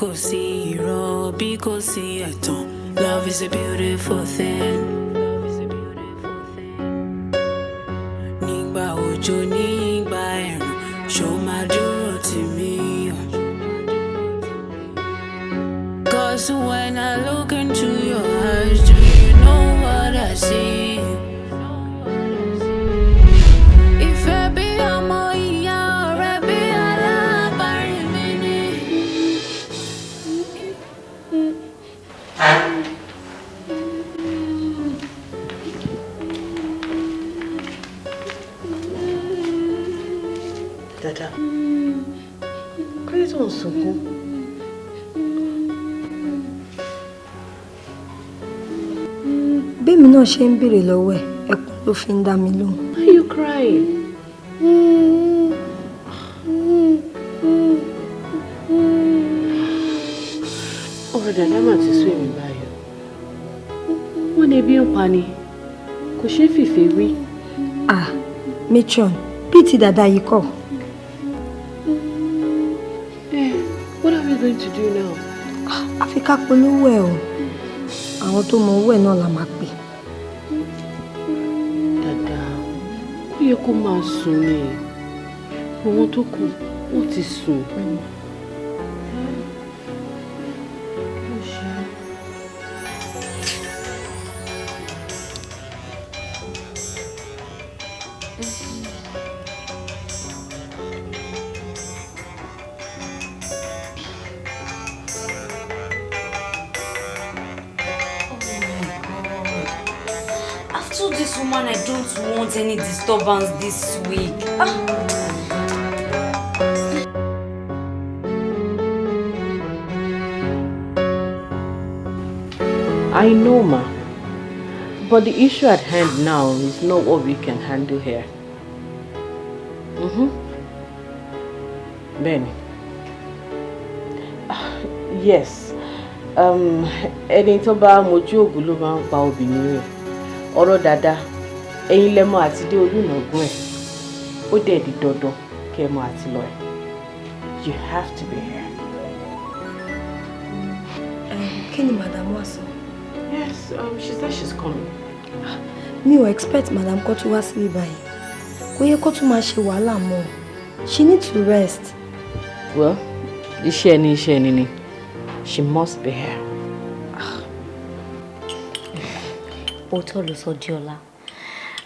kò sí irọ́, bí kò sí ẹ̀tàn. Love is a beautiful thing. Nígbà òjò, nígbà ẹ̀rùn, ṣó máa dúró tì mí o? 'Cause when I look into your eyes, do you know what I see? Ìfẹ́ bí ọmọ ìyá, ọ̀rẹ́ bí alábàárìn mi ni. Dada, kí ló tó ń sunkún? Bẹ́ẹ̀mi náà ṣe ń béèrè lọ́wọ́ ẹ̀, ẹkún ló fi ń dá mi lóhùn. Why are you crying? Ọ̀rọ̀ dàda mà ti sú èmi báyìí. Wọ́n ní ebi ń pa ni, kò ṣeé fìfẹ́ wí. Ah, matron, bíi ti dàda yìí kọ́. Eh, what are we going to do now? Àfi ká polówó ẹ̀ o. Àwọn tó mọ owó ẹ̀ náà la máa pè. Dàda, ó yẹ kó máa sùn ni. Àwọn tó kù, wọ́n ti sùn. I've told this woman I don't want any disturbance this week. Ah. I know, ma. But the issue at hand now is not what we can handle here. Benny. Yes. Ẹni tó bá mojú ògùn ló máa ń pa obìnrin rẹ̀. Ọ̀rọ̀ dada, ẹ̀yin lẹ mọ̀ àti dé olùnàgún ẹ̀. Ó dẹ̀ di dandan kẹ́ ẹ mọ̀ àti lọ ẹ̀. You have to be here. Kí ni madam wá sọ? Yes, she said she's coming. Mi ò expect madam kó tún wá síbí báyìí. Kò yẹ kó tún máa ṣe wàhálà mọ́. She needs to rest. Well, iṣẹ́ ẹni iṣẹ́ ẹni ni. She must be here. Òótọ́ ló sọ, Diola.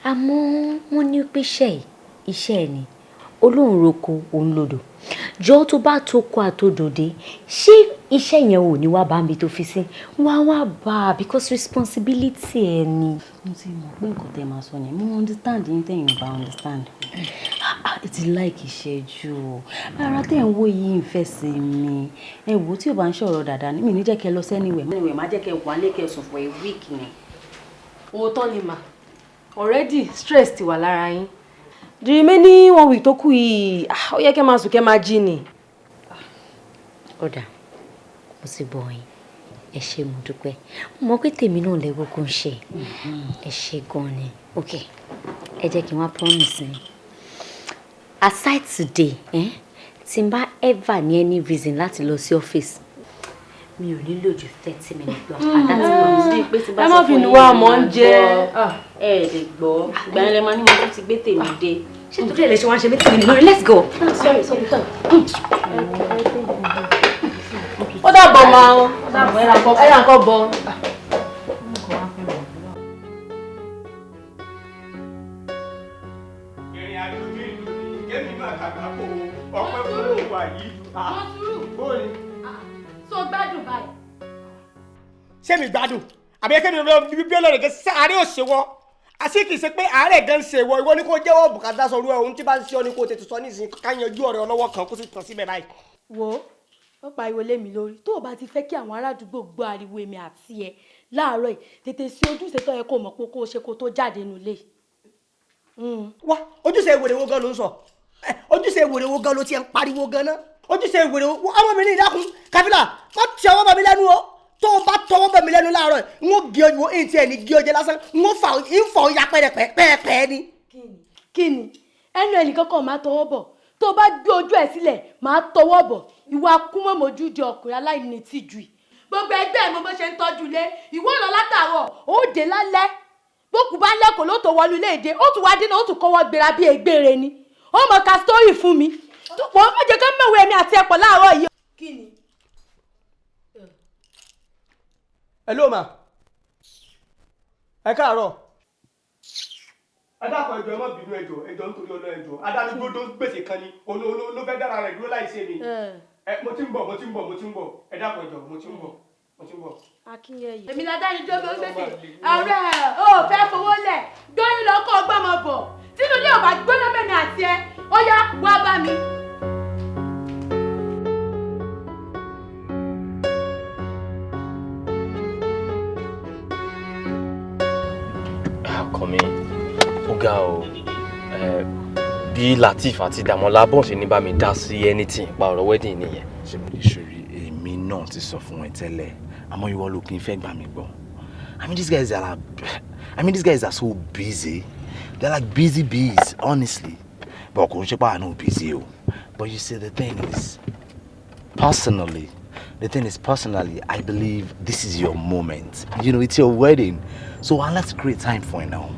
Àmọ́ wọ́n ní pé iṣẹ́ yìí, iṣẹ́ ẹ̀ ni. Olóhùn roko òun lodò. Jọ, tó bá tó kó àtòdòdé, ṣé iṣẹ́ yẹn ò ní wá bá mi tó fi sí? Wá wá bá a because responsibility ẹ ni. Mo ti mọ̀ pé nǹkan tẹ́ máa sọ ni. Mo understand yín, tẹ̀yin ò bá understand. Ah, ẹ ti like ìṣẹ́jú o. Ara tẹ̀ ń wò yìí ń fẹ́ sí mi. Ẹ wò ó, tí ò bá ń ṣọ̀rọ̀ dáadáa ní mi ní jẹ́ kẹ́ lọ sí anywhere. Anywhere má jẹ́ kẹ́ wà lé, kẹ́ sùn for a week ni. Òótọ́ ni mà, already stress ti wà lára yín. The remaining one week tó kù yìí, ah, ó yẹ kẹ́ máa sùn, kẹ́ máa jí ni. Ó dáa, mo ti gbọ́ yín. Ẹ ṣé, mo dúpẹ́. Mo mọ̀ pé tèmi náà lẹ́wọ́ kó ń ṣe. Ẹ ṣé gan ni. Ok, ẹ jẹ́ kí n wá promise yín. Aside today, eh, tí n bá ever ní any reason láti lọ sí ọ́fíìsì, mi ò ní lò ju 30 minutes lọ. And that's promise. Ẹ má fi nu wa mọ̀ ń jẹ. Ẹ lè gbọ́. Ìgbà yẹn lẹ máa ní mo tún ti gbé tèmi dé. Ṣé torí ẹ̀ lè ṣe wá ń ṣe méjì mi lórí? Let's go. Sorry, sorry, sorry. Ó dàbọ̀ máa ń. Ẹ ra nǹkan bọ̀. Ìrìn àjò tí ìlú ní kémi máa kàgbá kó ọpẹ́ fún ìwà yìí. Bóyá. So gbádùn báyìí? Ṣé mi gbádùn àbí kémi lọ bí ọlọ́run kẹ sáré òṣèwọ́ àṣé kìí ṣe pé àárẹ̀ gan ṣe ìwọ, ìwọ ni kò jẹ́wọ́ bùkátà sọ̀rọ̀ ẹ̀, ohun tí bá ń ṣe ọ ni kò tètè sọ nísìnyí, ká yanjú ọ̀rẹ́ ọlọ́wọ́ kan kó sì tàn síbẹ̀ báyìí. Wo, ó pariwo lé mi lórí. Tó o bá ti fẹ́ kí àwọn ará àdúgbò gbọ́ ariwo èmi àti ẹ láàárọ̀ yìí, tètè sí ojúṣe tó yẹ kó mọ̀ pé kó o ṣe kó o tó jáde nílé. Wá, ojúṣe ìwèrè wo gan ló ń sọ? Ojúṣe ìwèrè wo gan ló ti ń pariwo gan náà? Ojúṣe ìwèrè wo? Ọmọbìnrin, ìdákun káfílà, má ti ọwọ́ bọ̀ mí lẹ́nu o. Tó o bá tọwọ́ bọ̀ mí lẹ́nu láàárọ̀, n ó gé ọ. Èyí tí ẹ ní gé ọ jẹ lásán, n ó fà ń fà ọ ya pẹ́ẹ́pẹ́ẹ́pẹ́ ni. Kí ni ẹnu ẹnìkan kan máa tọwọ́ bọ̀? Tó o bá gbé ojú ẹ̀ sílẹ̀, máa tọwọ́ bọ̀. Ìwà kúmọ̀mọ́jú di ọkùnrin aláìní tìjú yìí. Gbogbo ẹgbẹ́ ẹ̀ mo bó ṣe ń tọ́jú ilé. Ìwọ lọ látàárọ̀, ó dé lálẹ́. Bókù bá ń lẹ́kọ̀ọ́ ló tó wọlú ilé èdè, ó tún wá dínà, ó tún kọ́wọ́ gbéra bí egbére ni. Ó mọ̀ ka sítórì fún mi. Wọ́n má jẹ́ ká mọ̀wé mi àti ẹ̀pọ̀ láàárọ̀ yìí. Kí ni? Hello ma. Ẹ káàárọ̀. Ẹ dákun ẹjọ́, ẹ má bínú, ẹjọ́, ẹjọ́, nítorí ọlọ́ ẹjọ́. Adánidúró tó ń gbèsè kan ni ló fẹ́ dára rẹ̀ dúró láì ṣe mi. Ẹ mo ti ń bọ̀, mo ti ń bọ̀, mo ti ń bọ̀. Ẹ dákun ẹjọ́, mo ti ń bọ̀, mo ti ń bọ̀. Akínyẹyẹ. Èmi la dáni dúró ń gbèsè. Ọ̀rẹ́ ẹ̀ ò fẹ́ fowó lẹ̀. Gbóyún lọ kó ọgbọ́n mọ bọ̀. Tínú ilé ò bá gbóná mẹ́mi àti ẹ, ó yá wá bá mi. Ọkàn mi ó ga o. Bí Lateef àti Dàmọ́lá bọ́n ṣe ní bá mi dá sí anything pa ọ̀rọ̀ wedding nìyẹn. Ṣé mo lè ṣòrí? Èmi náà ti sọ fún ẹ tẹ́lẹ̀, àmọ́ ìwọ ló kí n fẹ́ gbà mí gbọ́. I mean, these guys are so busy. They're like busy bees, honestly. But kò ń ṣe pé àánú busy o. But you see, the thing is, personally, I believe this is your moment. It's your wedding. So I like to create time for it now.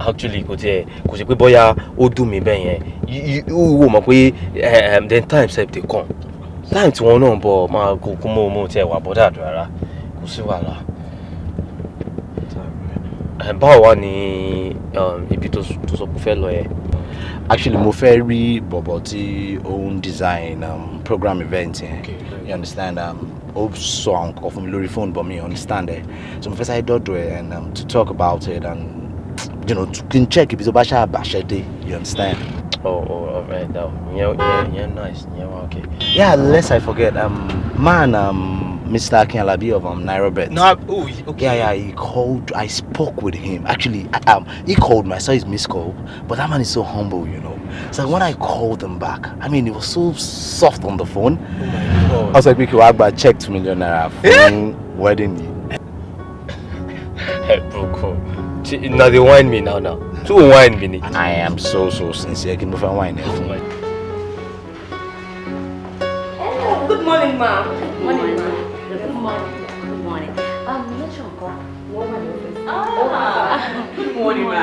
Actually, kò tiẹ̀ kò ṣe pé bóyá ó dùn mí bẹ́ẹ̀ yẹn. Ó wò mọ̀ pé then time sef dey come. Time tí wọ́n náà ń bọ̀ máa kó kó mọ́ mọ́ tiẹ̀ wà bọ́dà rárá. Kò sí wàhálà. Báwo wá ní ibi tó sọ pé ó fẹ́ lọ yẹn? Actually, mo fẹ́ rí bọ̀bọ̀ tí ó ń design program event yẹn. You understand? Ó sọ àwọn nǹkan fún mi lórí phone, but mi understand ẹ̀. So mo fẹ́ sáré dọ́dọ̀ ẹ̀ and to talk about it and to kí n check ibi tó bá ṣáà bàṣẹ dé. You understand? Oh, alright, now. Ìyẹn nice, ìyẹn wà okay. Yeah, lest I forget, man, Mr. Akin Alabi of Nairobet. No, oh, okay. Yeah, he called. I spoke with him. Actually, he called me. I saw his missed call. But that man is so humble. So when I called him back, I mean, he was so soft on the phone. Oh my God. I was like, "We could check 2 million naira for wedding." Hey, bro, cool. Now they whine me now, now. To whine me. I am so, so sincere. Can you find wine? Good morning, ma. Good morning, ma. Good morning. Good morning. Matron ńkọ́? Wọ́n wà ní ọ́fíìsì. Ah, good morning, ma.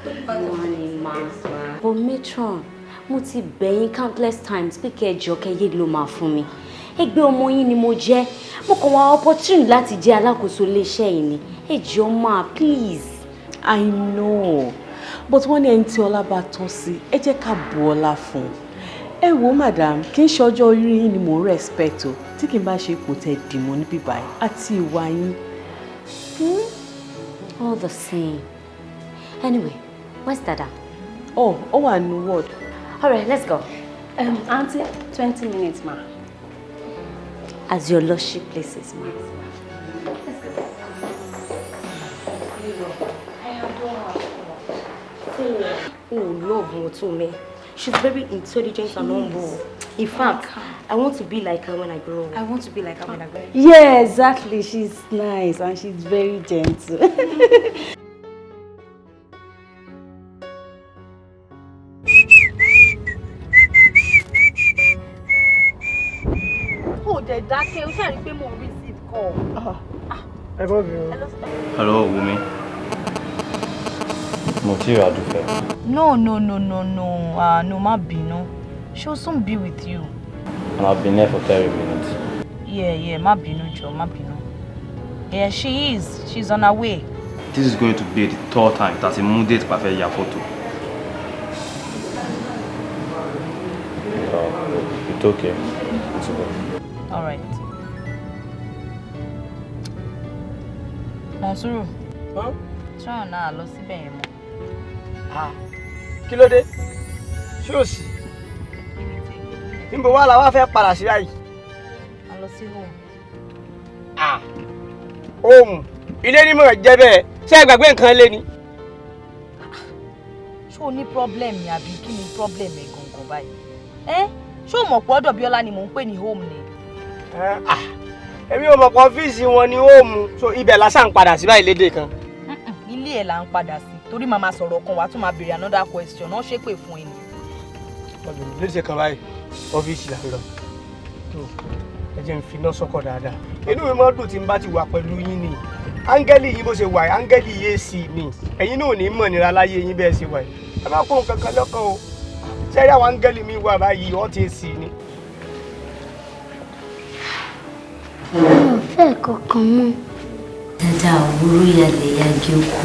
Good morning, ma. But matron, mo ti bẹ̀ yín countless times pé kẹ́ ẹ jọ̀ọ́, kẹ́ yé ló máa fún mi. Ẹgbẹ́ ọmọ yín ni mo jẹ́. Mo kàn wá opportunity láti jẹ́ alákòóso iléeṣẹ́ yìí ni. Ẹ jọ̀ọ́ ma, please. I know, but wọ́n ní ẹni tí ọlá bá tọ́ sí, ẹ jẹ́ ká bu ọlá fún un. Ẹ wo madam, kì í ṣe ọjọ́ orí yín ni mò ń respect o, tí kì í bá ṣe ipò tẹ dìmọ́ níbí báyìí àti ìwà yín. All the same. Anyway, where's Dada? Oh, ó wà ní ward. All right, let's go. Auntie, 20 minutes, ma. As your lordship pleases, ma. Let's go. I adore her. Oh, love Motome. She's very intelligent and humble. In fact, I want to be like her when I grow up. I want to be like her when I grow up. Yeah, exactly. She's nice and she's very gentle. Ó dẹ̀ dákẹ́, ó ṣàrí pé mò ń receive call. Ẹ bọ́ mi o. Hello, Wumi. Mo ti rí Adúfẹ́. No, no, no, no, no. No, má bínú. She'll soon be with you. And I've been here for 30 minutes. Yeah, má bínú jọ̀ọ́, má bínú. Yeah, she is. She's on her way. This is going to be the third time that a mú date pa fẹ́ ya photo. It's okay. It's okay. All right. Monsuru. Try náà lọ síbẹ̀ yẹn mọ́. Kí ló dé? Ṣé ò sí? Níbo wá la wá fẹ́ padà sí báyìí? A lọ sí home. Ohun ilé ní mọ̀ jẹ́ bẹ́ẹ̀, ṣé ẹ gbàgbé nǹkan lé ni? Ṣé o ní problem ni àbí kí ni problem ẹ̀ gangan báyìí? Ẹ́ ṣé o mọ̀ pé ọ̀dọ̀ Bíọ́lá ni mò ń pè ní home ni? Èmi ò mọ̀ pé ọ́fíìsì wọn ni home, so ibẹ̀ la ṣáà ń padà sí báyìí lédè kan. Ilé ẹ̀ là ń padà sí torí màá máa sọ̀rọ̀ kan, wàá tún máa béèrè another question náà, ṣépè fún ẹ ni. Lédè kan báyìí. Ọ́fíìsì là ń lọ. Tó ẹ jẹ́ n fi iná sọ́kọ̀ dáadáa. Inú mi máa ń dùn tí n bá ti wà pẹ̀lú yín ni. Áńgẹ́lì yín bó ṣe wà yìí, áńgẹ́lì yé sí ni. Ẹ̀yin náà ò ní mọ̀ nira láyé yín bẹ́ẹ̀ ṣe wà yìí. Ẹ má kó nǹkan kan lọ́kàn o. Ṣé rí àwọn áńgẹ́lì mi wà báyìí, ọ́ ti sí ni. Mi ò fẹ́ kankan mọ́. Dada òwúrọ̀ yalẹ̀ yagi oko.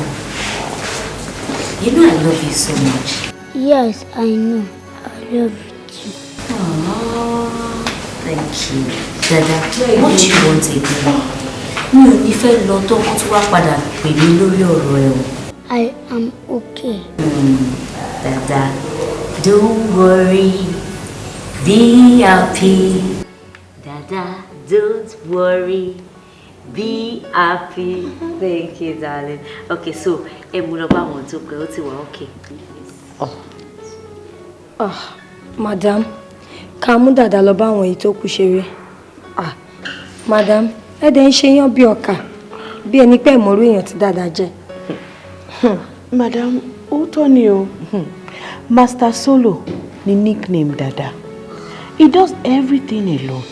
You know I love you so much. Yes, I know. I love you too. Aww, thank you. Dada, what do you want again? Mi ò ní fẹ́ lọ tó kó tún wá padà pè mí lórí ọ̀rọ̀ ẹ̀ o. I am okay. Dada, don't worry, be happy. Dada, don't worry, be happy. Thank you, darling. Okay, so ẹ mú lọ bá àwọn tó pé ó ti wà okay. Ah, madam, ká mú Dàdá lọ bá àwọn èyí tó kù ṣeré. Ah, madam, ẹ dẹ̀ ń ṣe yán bí ọkà, bí ẹni pé ìmọ̀rú èèyàn tí Dàdá jẹ́. Madam, òótọ́ ni o. Master Solo ni nickname Dada. He does everything alone.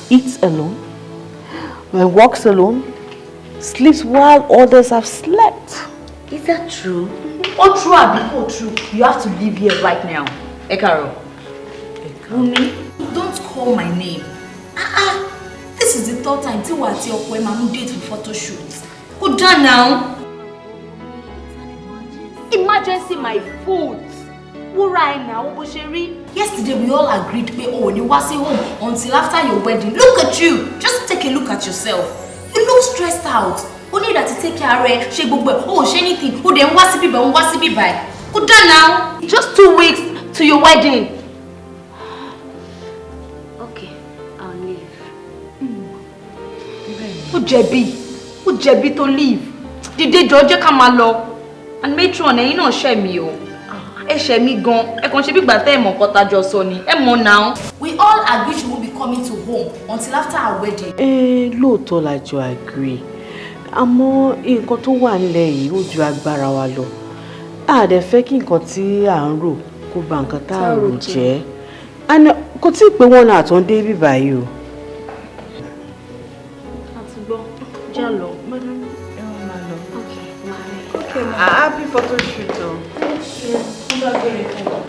Eats alone, walks alone, sleeps while others have slept. Is that true? Ó true àbí kò true, you have to leave here right now. Ẹ káàárọ̀. Wunmi. Don't call my name. Ah ah, this is the third time tí wà àti ọkọ ẹ máa mú date for photo shoot. Kò dá now. Emergency my foot. Wúrà ẹ̀ náà, bó ṣe rí. Yesterday we all agreed pé o ò ní wá sí home until after your wedding. Look at you! Just take a look at yourself. You look stressed out. O ní ìdàtí take care rẹ, ṣe gbogbo ẹ̀, o ò ṣe anything, o dẹ̀ ń wá sí bíbẹ̀, ń wá sí bíbẹ̀. Kò dá now. Just 2 weeks to your wedding. Okay, I'll leave. Ó jẹ̀bi, ó jẹ̀bi tó leave. Dìde jọ̀ọ́, jẹ́ ká máa lọ. And matron, ẹ̀yin náà ṣẹ̀ mí o. Ẹ ṣẹ̀ mí gan. Ẹ kàn ṣe bí ìgbà tẹ́ ẹ̀ mọ̀ nǹkan tá a jọ sọ ni. Ẹ mọ̀ now. We all agree she won't be coming to home until after our wedding. Ẹ lóòótọ́ la jọ agree, àmọ́ nǹkan tó wà nílẹ̀ yìí ó ju agbára wa lọ. A dẹ̀ fẹ́ kí nǹkan tí à ń rò kó ba nǹkan tá à ń rò jẹ́. And kò tí ì pé wọn náà tó ń dé bíbá yìí o. A ti gbọ́, já lọ. Madam, ẹ wá máa lọ. Okay, ma. Happy photo shoot o. Wọ́n bá gbére fún wa.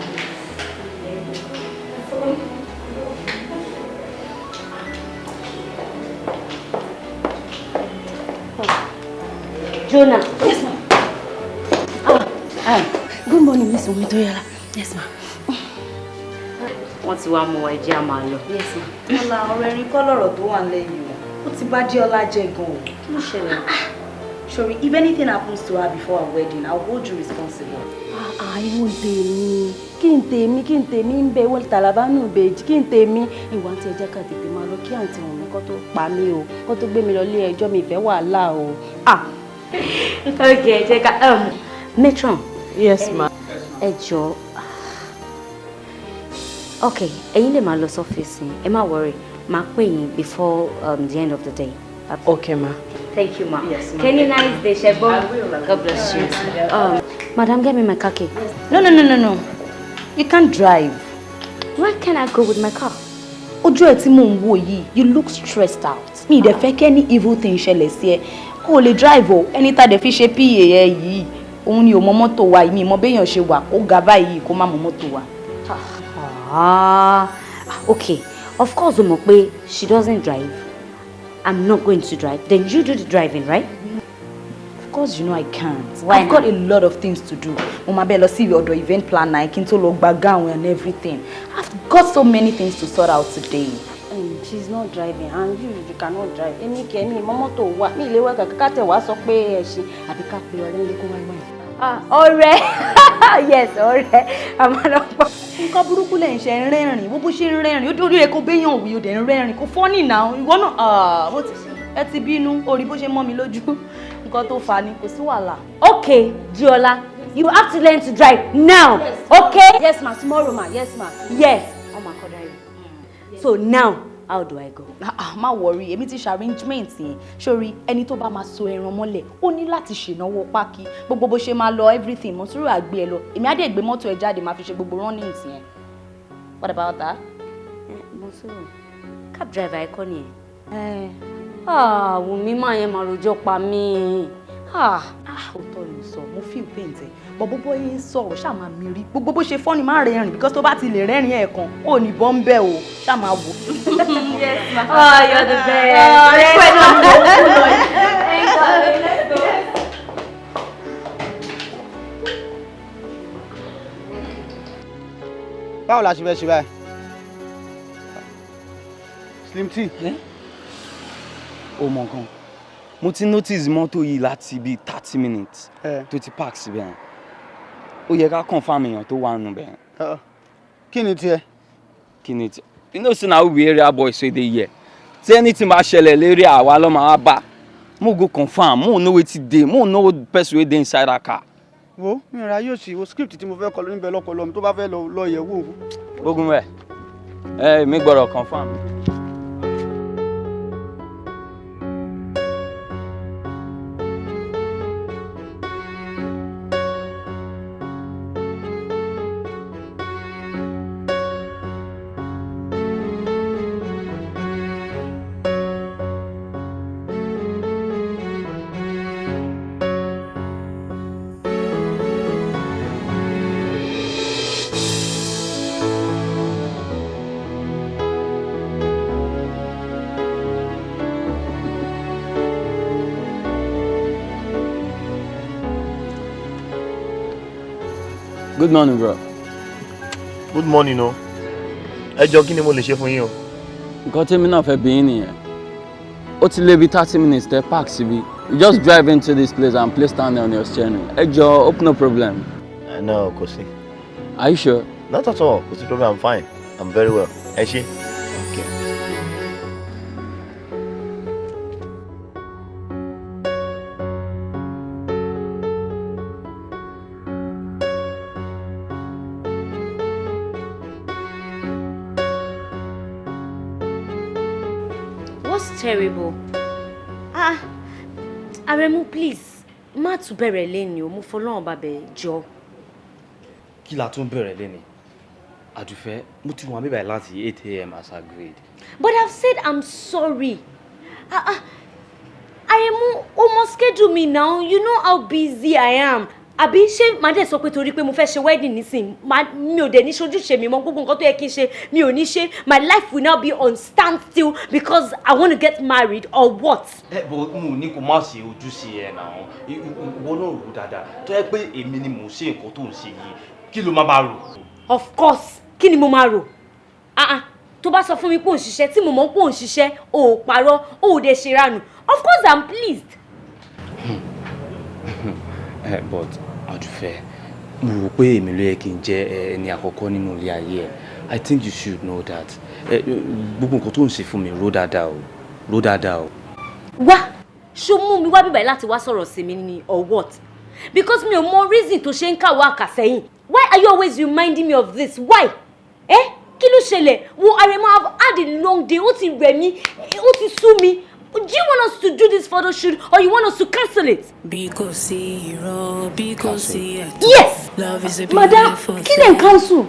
Jonah. Yes, ma'am. Ah, good morning, Miss Wumi. Yes, ma'am. Wọ́n ti wá mú wa, ẹ jẹ́ á máa lọ. Yes, ma'am. Ọlá, ọ̀rọ̀ ẹ̀rín kọ́ lọ̀rọ̀ tó wà nílẹ̀ yìí o. Ó ti bá Déọlá jẹ́ gan-an. Kí ló ṣẹlẹ̀? Sorry, if anything happens to her before our wedding, I'll hold you responsible. Ah, ìwọ tèmi, kí n tèmi, kí n tèmi ń bẹ wọ́n tàlàbánú ìbejì, kí n tèmi. Ìwà àti ẹ̀jẹ̀ ká tètè máa lọ kí àǹtí Wùnmí kó tó pa mí o, kó tó gbé mi lọ ilé ẹjọ́, mi ìfẹ́ wàhálà o. Ah! Okay, ẹ jẹ́ ká matron. Yes, ma. Ẹ jọ̀ọ́. Okay, ẹ̀yin lè máa lọ sọ́fíìsì yín. Ẹ má worry, màá pè yín before the end of the day. Okay, ma. Thank you, ma. Yes, ma. Kenny, nice day, ṣé gbọ́. I will, I will. God bless you. Madam, get me my car key. No, no, no, no, no. You can't drive. Where can I go with my car? Ojú ẹ̀ tí mò ń wò yìí, you look stressed out. Mi ì dẹ̀ fẹ́ kí any evil thing ṣẹlẹ̀ sí ẹ. Kó o lè drive o, ẹni tá a dẹ̀ fi ṣe PA ẹ yìí, òun ni ò mọ mọ́tò wa, mi ì mọ béèyàn ṣe wà, ó ga báyìí kó má mọ mọ́tò wa. Ah, okay. Of course, o mọ̀ pé she doesn't drive. I'm not going to drive. Then you do the driving, right? Of course you know I can't. Why I've got a lot of things to do. Mo máa bẹ́ẹ̀ lọ sí ọ̀dọ̀ event planner kí n tó lọ gba gown and everything. I've got so many things to sort out today. She's not driving and you cannot drive. Èmi kẹ́ mi mọ́ mọ́tò wà mí ilé wẹ́kẹ̀ ká tẹ̀ wá sọ pé ẹ ṣe àbí ká pe ọ̀rẹ́ ilé kó wá wá. Ah, ọ̀rẹ́, yes, ọ̀rẹ́, àmàlọ́pọ̀. Nǹkan burúkú lẹ̀ ń ṣe, ń rẹ́rìn-ín, bó ṣe ń rẹ́rìn-ín, ó dórí rẹ̀ kó béèyàn wí, ó dẹ̀ ń rẹ́rìn-ín, kò funny náà, ìwọ náà, ah, ẹ ti bínú, orí bó ṣe mọ́ mi lójú, nǹkan tó fà á ni, kò sí wàhálà. Okay, Diola, you have to learn to drive now, okay? Yes, ma, tomorrow, ma, yes, ma. Yes. Ọmọ akọ́dá yìí. So now, how do I go? Ah, ah, má worry, èmi ti ṣe arrangement yẹn. Sórí ẹni tó bá máa so ẹran mọ́lẹ̀, ó ní láti ṣènáwó pákí. Gbogbo bó ṣe máa lọ everything, mo tún rò àgbé ẹ lọ. Èmi á dẹ̀ gbé mọ́tò ẹ jáde, máa fi ṣe gbogbo runnings yẹn. What about that? Mo sọ̀rọ̀ cab driver ẹ kọ́ nìyẹn. Ah, Wùmí máa yẹn máa rojọ́ pa mí. Ah, òótọ́ ló sọ, mo feel pain tẹ, but bó yín sọ̀rọ̀ ṣáà máa mi rí gbogbo bó ṣe fọ́ni, máa rẹ́rìn, because tó bá ti lè rẹ́rìn ẹ̀ẹ̀kan, ò ní bọ́ ń bẹ́ o, ṣáà máa wò. Yes, ma. Oh, you're the best. Oh, yes, ma. Thanks, darling. Let's go. Báwo la ṣe fẹ́ ṣe báyìí, Slim T? Ó mọ nǹkan, mo ti notice mọ́tò yìí láti bíi 30 minutes tó ti park síbẹ̀ yẹn. Ó yẹ ká confirm èèyàn tó wà nù bẹ́ẹ̀. Kí ni tiẹ̀? Kí ni tiẹ̀? You know say na we be area boys wey dey here. Tí anything bá ṣẹlẹ̀ lérí àwa ló máa bá mo go confirm, mo know wetin dey, mo know person wey dey inside that car. Wo, mi ra yóò sì wo script tí mo fẹ́ kọ lórí bẹ́ẹ̀ lọ́pọ̀lọ́ mi tó bá fẹ́ lọ yẹ̀ wò. Gbógun rẹ̀ ẹ, mi gbọ́dọ̀ confirm. Good morning, bro. Good morning o. Ẹ jọ, kí ni mo lè ṣe fún yín o? Nǹkan tí èmi náà fẹ́ bí yín nìyẹn. Ó ti lé bí 30 minutes tẹ park síbi. You just drive into this place and place down on your steering. Ẹ jọ, hope no problem. No, kò sí. Are you sure? Not at all, kò sí problem. I'm fine, I'm very well. Ẹ ṣé. Okay. What's terrible? Ah, Aremu, please, má tún bẹ̀rẹ̀ lẹ́ni o, mo fọlọ́run bàbẹ̀ jọ. Kí la tún bẹ̀rẹ̀ lẹ́ni? Àdùfẹ́, mo ti wà níbàyí láti 8 a.m. as agreed. But I've said I'm sorry. Ah, ah, Aremu, o mọ schedule mi now, you know how busy I am. Àbí ṣé màá dẹ̀ sọ pé torí pé mo fẹ́ ṣe wedding nísìn, mi ò dẹ̀ ní ṣojúṣe mi mọ́, gbogbo nǹkan tó yẹ kí n ṣe mi ò ní ṣe, my life will now be on standstill because I want to get married or what? Ẹ bọ, mo ní kó má ṣe ojúṣe ẹ náà. Ìwọ náà rò dáadáa, tó yẹ pé èmi ni mò ń ṣe nǹkan tó ń ṣe yìí, kí ló má máa rò? Of course, kí ni mo máa rò? Ah ah, tó bá sọ fún mi pé ò ń ṣiṣẹ́, tí mo mọ̀ pé ò ń ṣiṣẹ́, ò ò parọ́, ò ò dẹ̀ ṣe ranù. Of course I'm pleased. Ẹ but Àdùfẹ́, mo rò pé èmi ló yẹ kí n jẹ́ ẹni àkọ́kọ́ nínú ilé ayé ẹ. I think you should know that. Ẹ gbogbo nǹkan tó ń ṣe fún mi, rò dáadáa o, rò dáadáa o. Wá, ṣó mú mi wá bíbáyìí láti wá sọ̀rọ̀ sí mi ni or what? Because mi ò mọ reason tó ṣe ń kàwé àkàsẹ́yìn. Why are you always reminding me of this? Why? Eh? Kí ló ṣẹlẹ̀? Wo, Aremu, I've had a long day. Ó ti rẹ̀ mí, ó ti sú mi. Do you want us to do this photo shoot or you want us to cancel it? Bí kò sí irọ́, bí kò sí ẹ̀tàn. Yes! Love is a Madam, beautiful kí lẹ̀ ń cancel?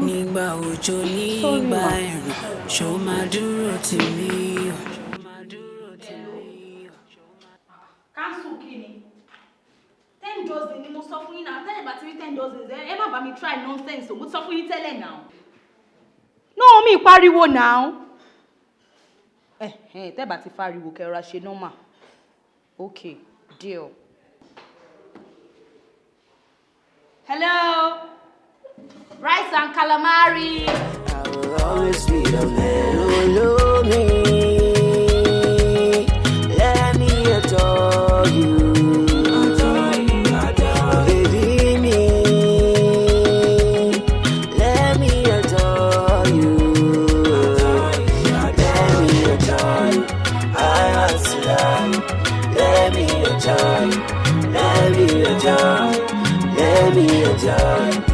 Nígbà òjò, nígbà ẹ̀rùn, ṣó máa dúró tì mí o? Cancel kí ni? 10 dozen ni mo sọ fún yín náà. Tẹ́lẹ̀ bá ti rí 10 dozen, ẹ má bá mi try nonsense o. Mo ti sọ fún yín tẹ́lẹ̀ náà. No, mi pariwo náà. Ẹ ẹ, tẹ́ bá ti fariwo, kẹ́ra ṣe normal. Okay, deal. Hello, rice and calamari. Always be the man who love me. Let me adore you. Baby me. Let me adore you. Let me adore you. I want to love you. Let me adore you. Let me adore you. Let me adore you.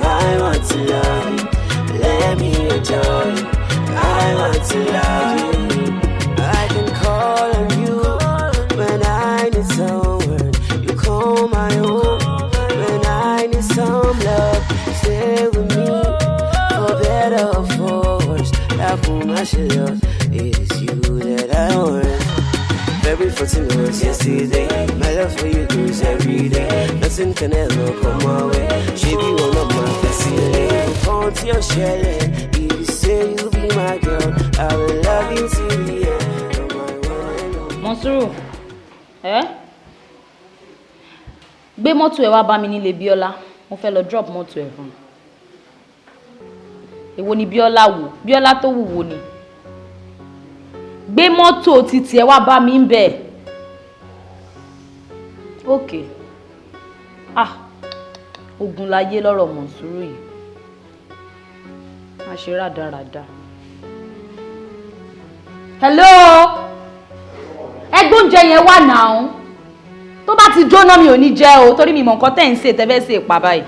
I want to love you. Let me adore you. I want to love you. I can call on you when I need someone. You call my own when I need some love. I should love. It is you that I want. February 14 was yesterday. My love for you grows every day. Nothing can ever come my way. She be one of my best. Count your shell. If you say you'll be my girl, I will love you till the end. Monsuru, ẹ gbé mọ́tò ẹ wá bá mi nílé Bíọ́lá, mo fẹ́ lọ drop mọ́tò ẹ fún un. Èwo ni Bíọ́lá wò? Bíọ́lá tó wù wò ni. Gbé mọ́tò títì ẹ wá bá mi ń bẹ̀. Okay. Ah, ogun láyé lọ́rọ̀ Monsuru yìí. Má ṣe rádaràda. Hello! Ẹgbẹ́ oúnjẹ yẹn wà náà. Tó bá ti jóná mi ò ní jẹ o, torí mi mọ̀ nǹkan tẹ́ ń sè tẹ́ fẹ́ sè pa báyìí.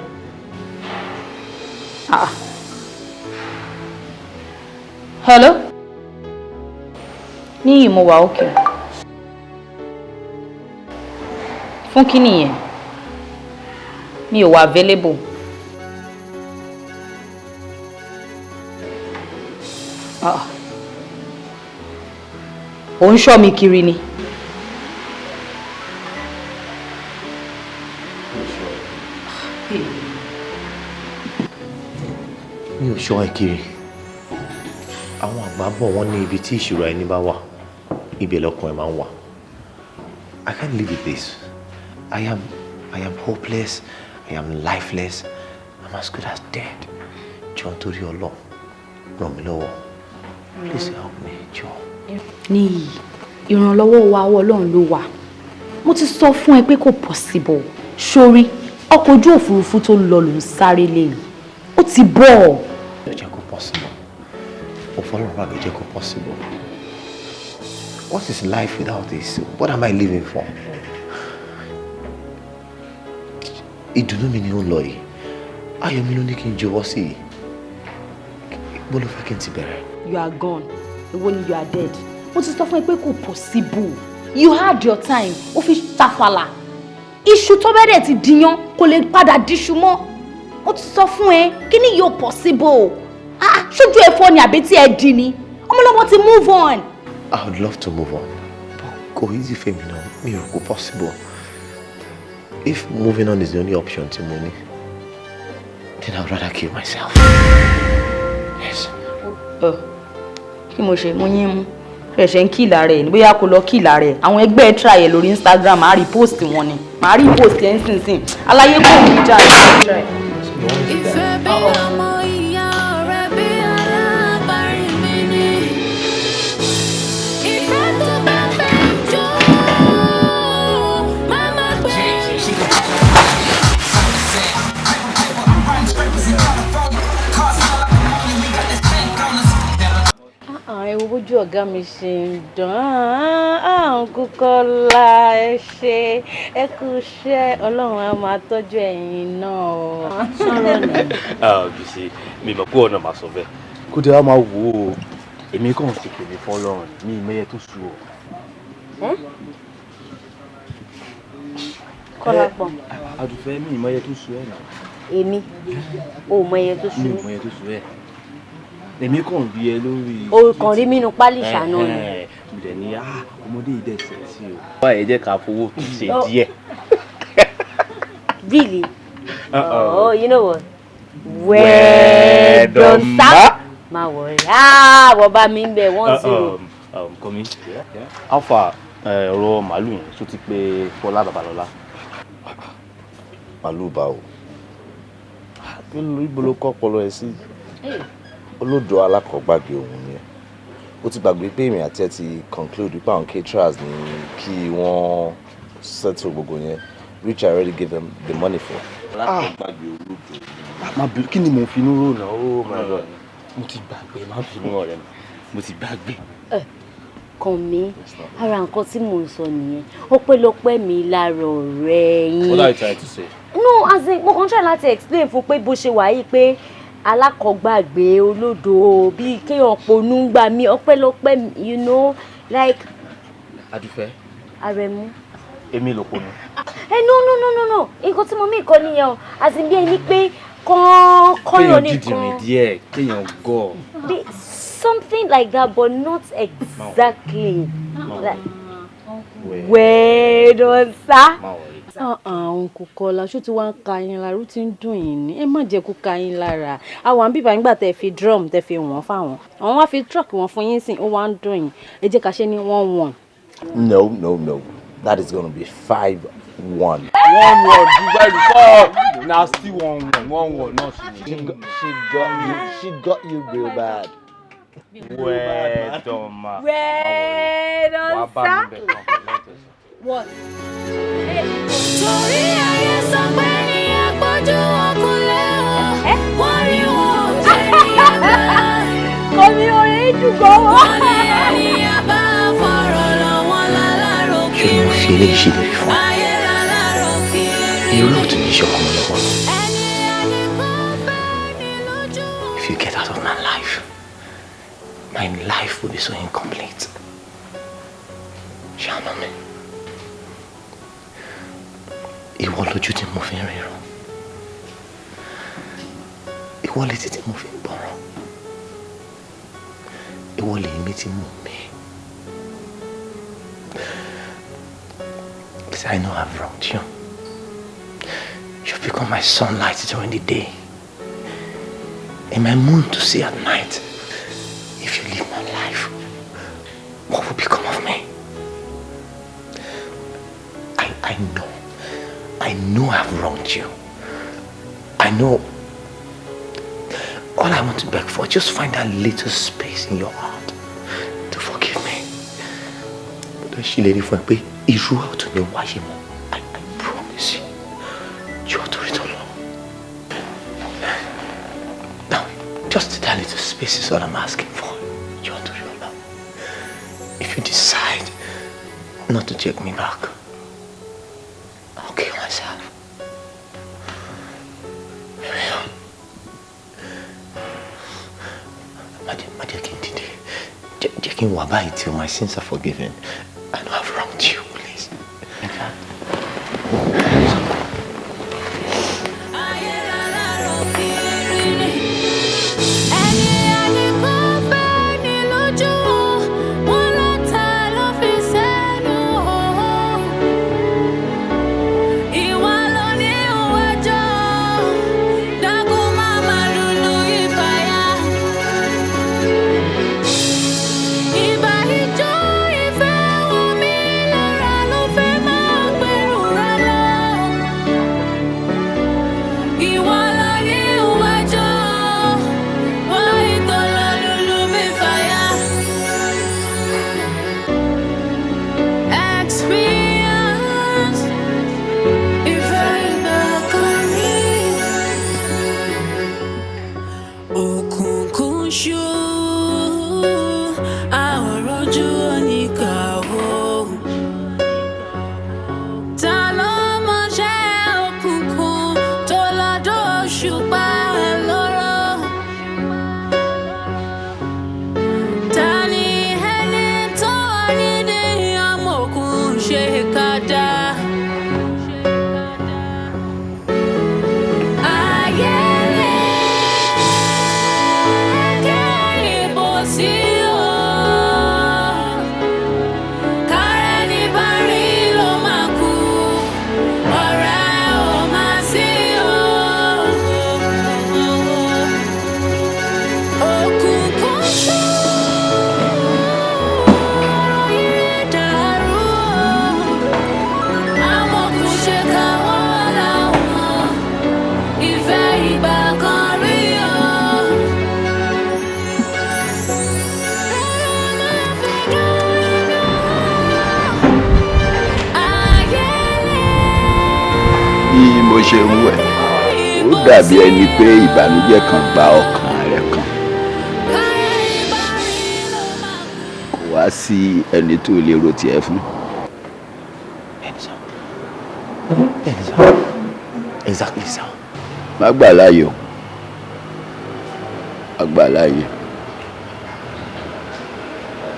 Ah. Hello? Níyì, mo wà okay. Fún kí nìyẹn? Mi ò wà available. Ah. Ò ń ṣọ́ mi kiri ni. Mi ò ṣọ́ ẹ kiri. Àwọn àgbà bọ̀, wọ́n ní ibi tí ìṣòro ẹni bá wà, ibẹ̀ lọ́kàn ẹ̀ máa ń wà. I can't live with this. I am hopeless. I am lifeless. I'm as good as dead. Jọ̀ọ́, nítorí Ọlọ́run, ràn mí lọ́wọ́. Please help me, jọ̀ọ́. Níyì, ìrànlọ́wọ́ wa, ọwọ́ Ọlọ́run ló wà. Mo ti sọ fún ẹ pé kò possible. Sórí ọkọ̀ ojú òfurufú tó ń lọ ló ń sáré léyìí, ó ti bọ̀ ọ́. Ó jẹ́ kó possible. Ó fọlọ́run bá mi jẹ́ kó possible. What is life without this? What am I living for? Ìdùnnú mi ni ó ń lọ yìí. Ayọ̀ mi ló ní kí n jọ̀wọ́ sí i. Bó ló fẹ́ kí n ti bẹ̀rẹ̀? You are gone. Èwo ni you are dead? Mo ti sọ fún ẹ pé kò possible. You had your time, ó fi ṣàfàlà. Iṣu tó bẹ́ẹ̀ dẹ̀ ti dìyàn kò lè padà díṣu mọ́. Mo ti sọ fún ẹ kí ni yóò possible. Ah, ṣojú ẹ fọ́ ni àbí tí ẹ di ni? Ọmọlọ́mọ ti move on. I would love to move on, but kò easy fún mi náà. Mi ò kò possible. If moving on is the only option tí mo ní, then I would rather kill myself. Yes. Kí mo ṣe? Mo yín mú ṣẹ̀ṣẹ̀ ń kill rẹ̀ ní bóyá kó lọ kill rẹ̀. Àwọn ẹgbẹ́ ẹ̀ try ẹ̀ lórí Instagram, màá repost wọn ni, màá repost ẹ̀ nísinsìnyí. Aláyé kò ní jà ẹ̀. Ìfẹ́ bí ọmọ ìyá, ọ̀rẹ́ bí alábàárìn mi ni. Ìfẹ́ tó bá fẹ́ jó, má má gbé. Ẹ wo bójú ọ̀gá mi ṣe ń dán. Àwọn Kúkọ́lá, ẹ ṣe, ẹ kú iṣẹ́. Ọlọ́run á máa tọ́jú ẹ̀yin náà. Sọ̀rọ̀ ni. Bísí, mi mọ̀ pé ọ̀nà máa sọ bẹ́ẹ̀. Kó dé wá máa wò ó, èmi kàn fi tèmi fún Ọlọ́run mi, ìmọ̀ye tó sú ọ. Kọ́lápọ̀. Àdùfẹ́, mi ìmọ̀ye tó sú ẹ̀ náà. Èmi ò mọ iye tó sú. Mi ìmọ̀ye tó sú ẹ̀, èmi kàn rí ẹ lórí. O kàn rí mínú pálí ìṣáná ni. Mo dẹ̀ ní ọmọdé yìí dẹ̀ sẹ̀ sí o. Wá, ẹ jẹ́ ká fowó tún ṣe díẹ̀. Really? Uh-oh. Oh, you know what? Well done, sir. Má worry. Ah, wọ́n bá mi ń bẹ̀ 1-0. Kọ́mi, alpha ọ̀rọ̀ màálù yẹn tó ti pé Fọlá Babalọ́lá. Màálù bá o, kí ló ibo ló kọ́ ọpọlọ ẹ sí? Olódò alákọ̀ọ́gbàgbé òun ni ẹ. Ó ti gbàgbé pé èmi àti ẹ ti conclude wípé àwọn caterers ní kí wọ́n settle gbogbo yẹn, which I already gave them the money for. Alákọ̀ọ́gbàgbé olódò. Má bínú, kí ni mò ń finú rò náà? Oh my God, mo ti gbàgbé. Má bínú, ọ̀rẹ́ mi, mo ti gbàgbé. Kàn mí ara nǹkan tí mò ń sọ nìyẹn. Ọpẹ́lọpẹ́ mi lára ọ̀rẹ́ yín. What are you trying to say? No, as in, mo kàn try láti explain fún pé bó ṣe wà yìí, pé alákọ̀ọ́gbàgbé, olódo, bíi kéèyàn ponú gbà mí, ọpẹ́lọpẹ́, like. Adúfẹ́. Arẹ̀mú. Èmi ló ponú. Ẹ no, no, no, no, no, nǹkan tí mo mí kọ́ nìyẹn o. As in, bí ẹni pé kán kọ́yọ̀ Kéèyàn nìkan. dídìrín díẹ̀, kéèyàn gọ̀. Bí Something like that, but not exactly. Like, well done, sir. Uncle Kọ́lá, ṣó ti wá ń ka yín lára, ó ti ń dùn yín ní. Ẹ má jẹ́ kó ka yín lára. Àwọn àbíbá nígbà tẹ́ fi drum tẹ́ fi wọ́n fáwọn. Àwọn wá fi truck wọn fún yín sìn, ó wá ń dùn yín. Ẹ jẹ́ ká ṣe ní 1-1. No, no, no. That is gonna be 5-1. 1-1, Dubai before. Na still 1-1, 1-1, not She got you real bad. Well done, ma. Well done, sir. What? Torí ayé sọ pé ní apọ́jú ọkùnlé o, wọ́n rí wọn ò jẹ́ ní abá. Omi orin dùgbọ́ wọ́n. Wọ́n ní ẹni abá fọ̀rọ̀ lọ wọ́n lálárò Ṣé mo fi kiri. eléyìí ṣèlérí fún ẹ? Ayé lálárò kiri. Irú ọ̀tún ní iṣẹ́ ọkọ mi lọ́wọ́. If you get out of my life, my life will be so incomplete. Ṣàánú mi. Ìwọ lójú tí mo fi ń ríran. Ìwọ létí tí mo fi ń gbọ́ràn. Ìwọ lèmi tí mo mí. Because I know I've wronged you. You've become my sunlight during the day and my moon to see at night. If you leave my life, what will become of me? I know I've wronged you. I know. All I want to beg for, just find that little space in your heart to forgive me. But ṣèlérí fún ẹ pé irú ọ̀tún ni wáyé mọ́. I promise you. Jọ̀ọ́ torí t'Ọlọ́run. Now, just that little space is all I'm asking for. Jọ̀ọ́ torí Ọlọ́run. If you decide not to take me back, I'll kill myself. I will. Má jẹ́ kí n dìde. Jẹ́ kí n wà báyìí till my sins are forgiven. I know I've wronged you, please. I can't. Ẹni àníkó fẹ́ ni lójú o, wọ́n láta ló fi sẹ́nu o. Ìwà ló ní ìwájọ́, dákun má má lùlù ìfàyà. Ìbà ìjọ ìfẹ́ wọ mí lára ló fẹ́ máa gbèrú rẹ lọ. Ìwà ló ní ìwájọ́. Why don't lulu mi fire? Experience ìfẹ́ ìgbà kan rí. Òkùnkùn ṣú, a ò rojú oníkàwọ́. Ta ló mọṣẹ́ òkùnkùn tó lọ́dọ̀ òṣùpá lóró? Ta ni ẹni tó wà nídìí amọ̀kùn ṣe kàdá? Ayé lè kẹ́yìn bò sí o. Kárẹ́ ní bá rí ló máa kú, ọ̀rẹ́ ò máa sí o. Òkùnkùn ṣú, dàrú o. Amọ̀kùn ṣe ká wọ́n làwọn ìfẹ́ ìgbà kan rí o. Bí mo ṣe ń wẹ̀, ó dàbí ẹni pé ìbànújẹ́ kan gba ọkàn rẹ̀ kan. Kò wá sí ẹni tó lè ro tiẹ̀ fún. Bẹ́ẹ̀ni sir. Exactly, sir. Má gbà láàyè o, má gbà láàyè.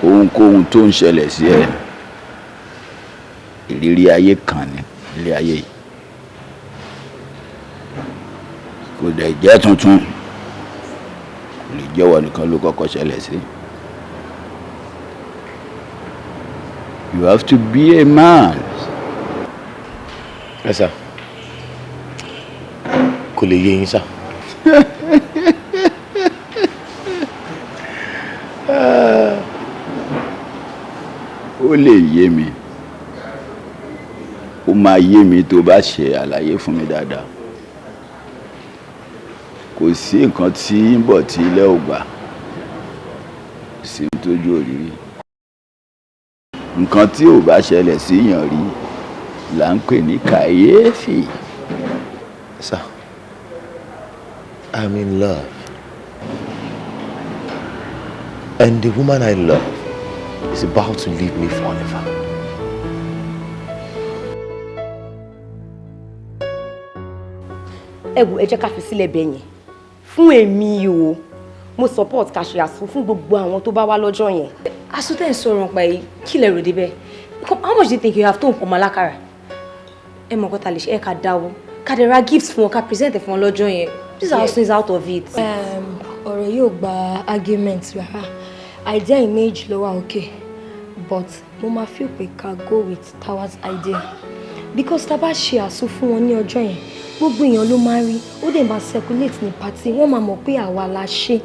Ohunkóhun tó ń ṣẹlẹ̀ sí ẹ, ìrírí ayé kan ní ilé ayé yìí. Kò dẹ̀ jẹ́ tuntun, kò lè jẹ́wọ́ nìkan ló kọ́kọ́ ṣẹlẹ̀ sí. You have to be a man. Ẹ sà, kò lè yé yín sà. Ó lè yé mi, ó máa yé mi tó bá ṣe àlàyé fún mi dáadáa. Kò sí nǹkan tí ń bọ̀ tí ilé ò gbà, kò sí tójú òrírí. Nǹkan tí ò bá ṣẹlẹ̀ síyàn rí là ń pè ní kàyéfì. Sir, I'm in love. And the woman I love is about to leave me forever. Ẹ wo, ẹ jẹ́ ká fi sílẹ̀ bẹ́ẹ̀ yẹn. Fún èmi o, mo support ká ṣe àsùn fún gbogbo àwọn tó bá wá lọ́jọ́ yẹn. Aṣọ tẹ̀ ń sọ̀rọ̀ nípa yìí, kí lẹ rò débẹ̀? How much do you think you have tó nǹkan ọmọ alákàrà? Ẹ mọ̀ nǹkan tá lè ṣe, ẹ ká dáwọ́, ká dẹ̀ ra gift fún wọn, ká present ẹ̀ fún wọn lọ́jọ́ yẹn. This house is out of it. Ọ̀rọ̀ yóò gba argument rárá. Idea image ló wà okay, but mo máa feel pé ká go with Tawa's idea, because tá a bá ṣe àsùn fún wọn ní ọjọ́ yẹn, gbogbo èèyàn ló máa rí, ó dẹ̀ máa circulate ní party, wọ́n máa mọ̀ pé àwa la ṣe.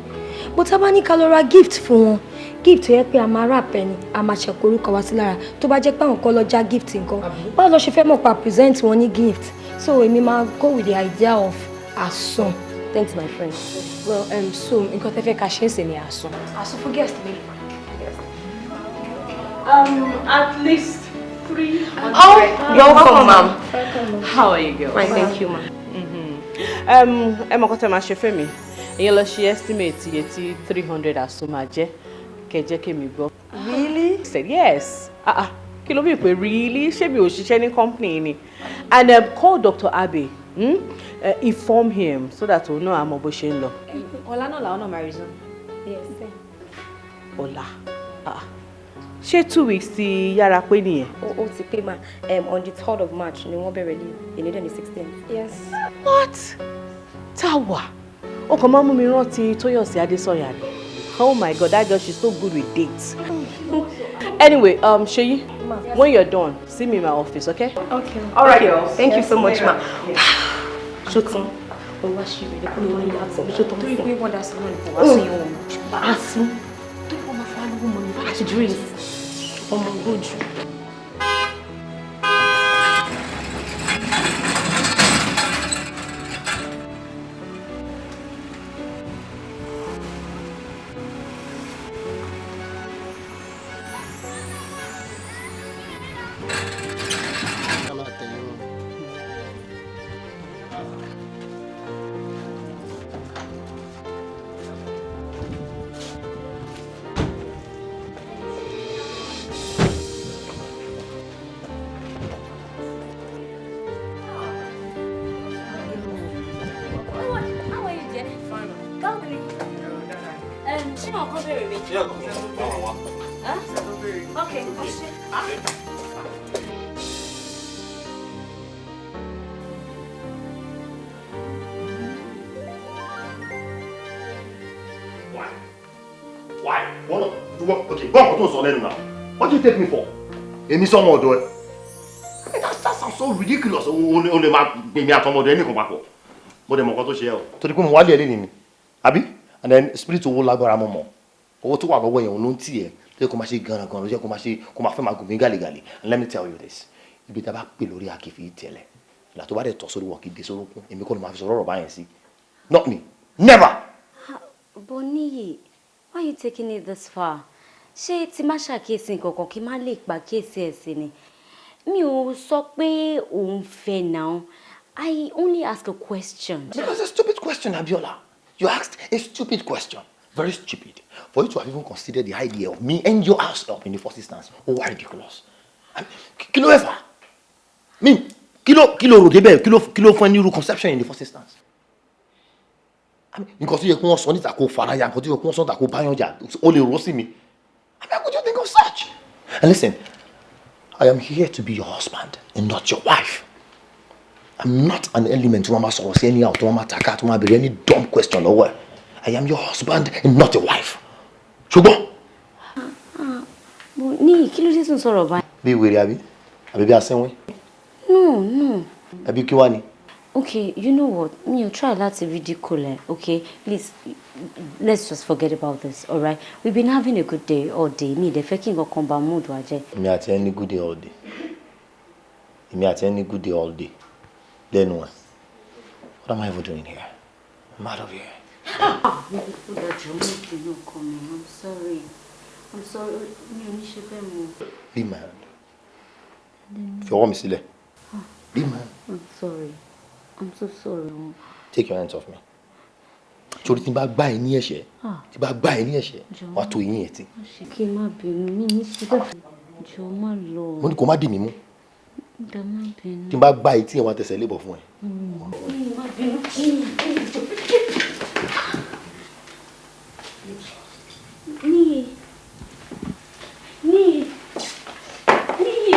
But tá a bá ní ká lọ ra gift fún wọn, gift tó yẹ pé a máa wrap ẹni, a máa ṣẹ̀kọ̀ orúkọ wa sí lára, tó bá jẹ́ pé àwọn kan lọ já gift nǹkan, báwo lọ ṣe fẹ́ mọ̀ pa present wọn ní gift? So èmi máa go with the idea of àsùn. Thanks, my friend. Well, so nǹkan tẹ́ fẹ́ ká ṣe é sì ni àsùn. Àsùn fún guest mi. At least 300. Oh, you're welcome, ma'am. How are you girls? Fine, thank you, ma'am. Ẹ mọ̀ kọ́ tẹ́ máa ṣe fẹ́ mi. Ìyẹn lọ ṣe estimate iye tí 300 àsùn máa jẹ́. Kẹ́ jẹ́ kémi gbọ́. Really? I said yes. Ah ah. Kí ló bí pé really? Ṣé mi ò ṣiṣẹ́ ní company ni? And call Dr. Abe. Hmm? Inform him so that òun náà á mọ bó ṣe ń lọ. Ọ̀la náà làwọn náà máa resume. Yes. Ọ̀la. Ah. Ṣé 2 weeks ti yára pé nìyẹn? Ó ti pé, ma. On the 3rd of March ni wọ́n bẹ̀rẹ̀ leave. Èní dẹ̀ ní 16th. Yes. What? Táwa. Ó kàn máa ń mú mi rántí Tóyọ̀sí Adésọ̀yà ni. Oh my God, that girl, she's so good with dates. Anyway, Ṣèyí, when you're done, see me in my office, okay? Okay. All right, girls. Thank you so much, ma. Ṣótán, ó wá ṣe ìrẹ̀lẹ̀ kó ló wá yàtọ̀. Ṣótán. Torí pé wọ́n dá sí wọn kò wá sí wọn. Àsùn. Torí wọ́n máa fún wa lówó mọ́ ní àti drinks. Ọmọ gbójú. Ká máa tẹ̀lé wọn. How are you, dear? Báwo ni? Ṣé àwọn kan béèrè mi? Huh? Okay, ó ṣe. Why? Why? Wọ́n náà, wọ́n, okay, gbọ́ nǹkan tó ń sọ lẹ́nu náà. What do you take me for? Èmi sọ́mọ ọ̀dọ̀ ẹ̀. I mean, that sounds so ridiculous. O lè máa gbé mi àtọmọ ọ̀dọ̀ ẹ nìkan papọ̀. Mo dẹ̀ mọ̀ nǹkan tó ṣe ẹ́ o. Torí pé mo wálé ẹ lé ni. Àbí? And then spirit owó lágbára mo mọ̀. Owó tó wà lọ́wọ́ yẹn òun ló ń tì ẹ́. Tó yẹ kó máa ṣe gan-an ló jẹ́ kó máa ṣe kó máa fẹ́ máa gùn mí gàlégàlé. And let me tell you this. Ibi tá a bá pè lórí akẹ́fì tẹ̀lẹ̀. Ìlà tó bá dẹ̀ tọ̀ sórí wọn kì í dé sórókún. Èmi kọ́ ló máa fi sọ̀rọ̀ ọ̀rọ̀ báyẹn sí. Not me. Never! But Níyì, why are you taking it this far? Ṣé tí má ṣàkíyèsí nǹkan kan kí má lè pa kíyèsí ẹ̀ sí ni? Mi ò sọ pé òun fẹ́ náà. I only ask a question. Because it's a stupid question, Abiola. You asked a stupid question. Very stupid. For you to have even considered the idea of me and your house help in the first instance, oh, why ridiculous. I mean, kí ló fà? I mean, kí ló rò débẹ̀, kí ló fún ẹ ní irú conception in the first instance? I mean, nǹkan tó yẹ kí wọ́n sọ níta kó faraya, nǹkan tó yẹ kí wọ́n sọ níta kó báyọ̀ jà, ó lè rò sí mi. I mean, how could you think of such? And listen, I am here to be your husband and not your wife. I'm not an element tó máa sọ̀rọ̀ sí anyhow, tó máa taka, tó máa béèrè any dumb question lọ́wọ́ ẹ̀. I am your husband and not your wife. Ṣùgbọ́n. But Níyì, Ní kí ló dé tún sọ̀rọ̀ báyìí? Bí wèrè àbí? Àbí bí asínwín? No, no. Ẹbí kí wá ni? Okay, you know what? Mi ò try láti ridicule ẹ, okay? Please, let's just forget about this, alright? We've been having a good day all day. Mi ì dẹ̀ fẹ́ kí nǹkan kan ba mood wa jẹ́. Èmi àti ẹ ní good day all day. Èmi àti ẹ ní good day all day. Lẹ́nu ẹ̀. What am I even doing here? I'm out of here. Ah, ó dájú, mo kì í náà kọ́ mi. I'm sorry. I'm sorry. Mi ò ní ṣe bẹ́ẹ̀ mọ́. Leave my hand. Fi ọwọ́ mi sílẹ̀. Leave my hand. I'm sorry. I'm so sorry. Take your hands off me. Torí tí n bá gbá ẹ ní ẹ̀ṣẹ̀, tí n bá gbá ẹ ní ẹ̀ṣẹ̀, wàá tó eyín ẹ̀ tí. Kí n má bínú, mi ní ṣe bẹ́ẹ̀. Jọ̀ọ́ má lọ. Mo ní kó má dì mí mú. Dá má bínú. Tí n bá gbá etí ẹ̀ wá tẹsẹ̀ lébọ̀ fún ẹ. Mi má bínú. Níyì. Níyì. Níyì.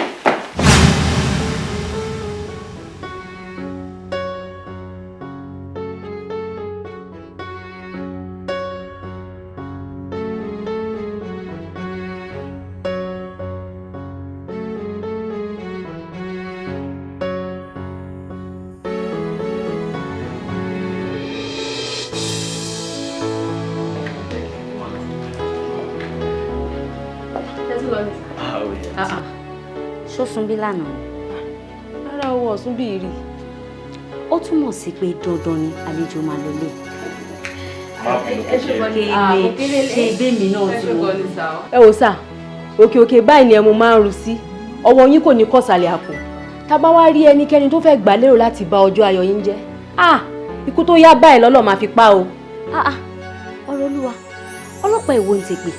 Ṣó sùn bí lánàá? Rárá owó ọ̀sùn bíi rí. Ó túmọ̀ sí pé dandan ni àlejò máa lọlé. Ṣe bẹ́ẹ̀mí náà tún wọ́n. Ẹ wò sà, òkè òkè báyìí ni ẹmu máa ń ru sí. Ọwọ́ yín kò ní kọ̀sàlẹ̀ àpò. Tá bá wá rí ẹnikẹ́ni tó fẹ́ gbà lérò láti bà ọjọ́ ayọ̀ yín jẹ́. Ah! Ikú tó yá báyìí lọ́lọ́ máa fi pa o. Ọ̀rọ̀ Olúwa, ọlọ́pàá èwo ń tèpè?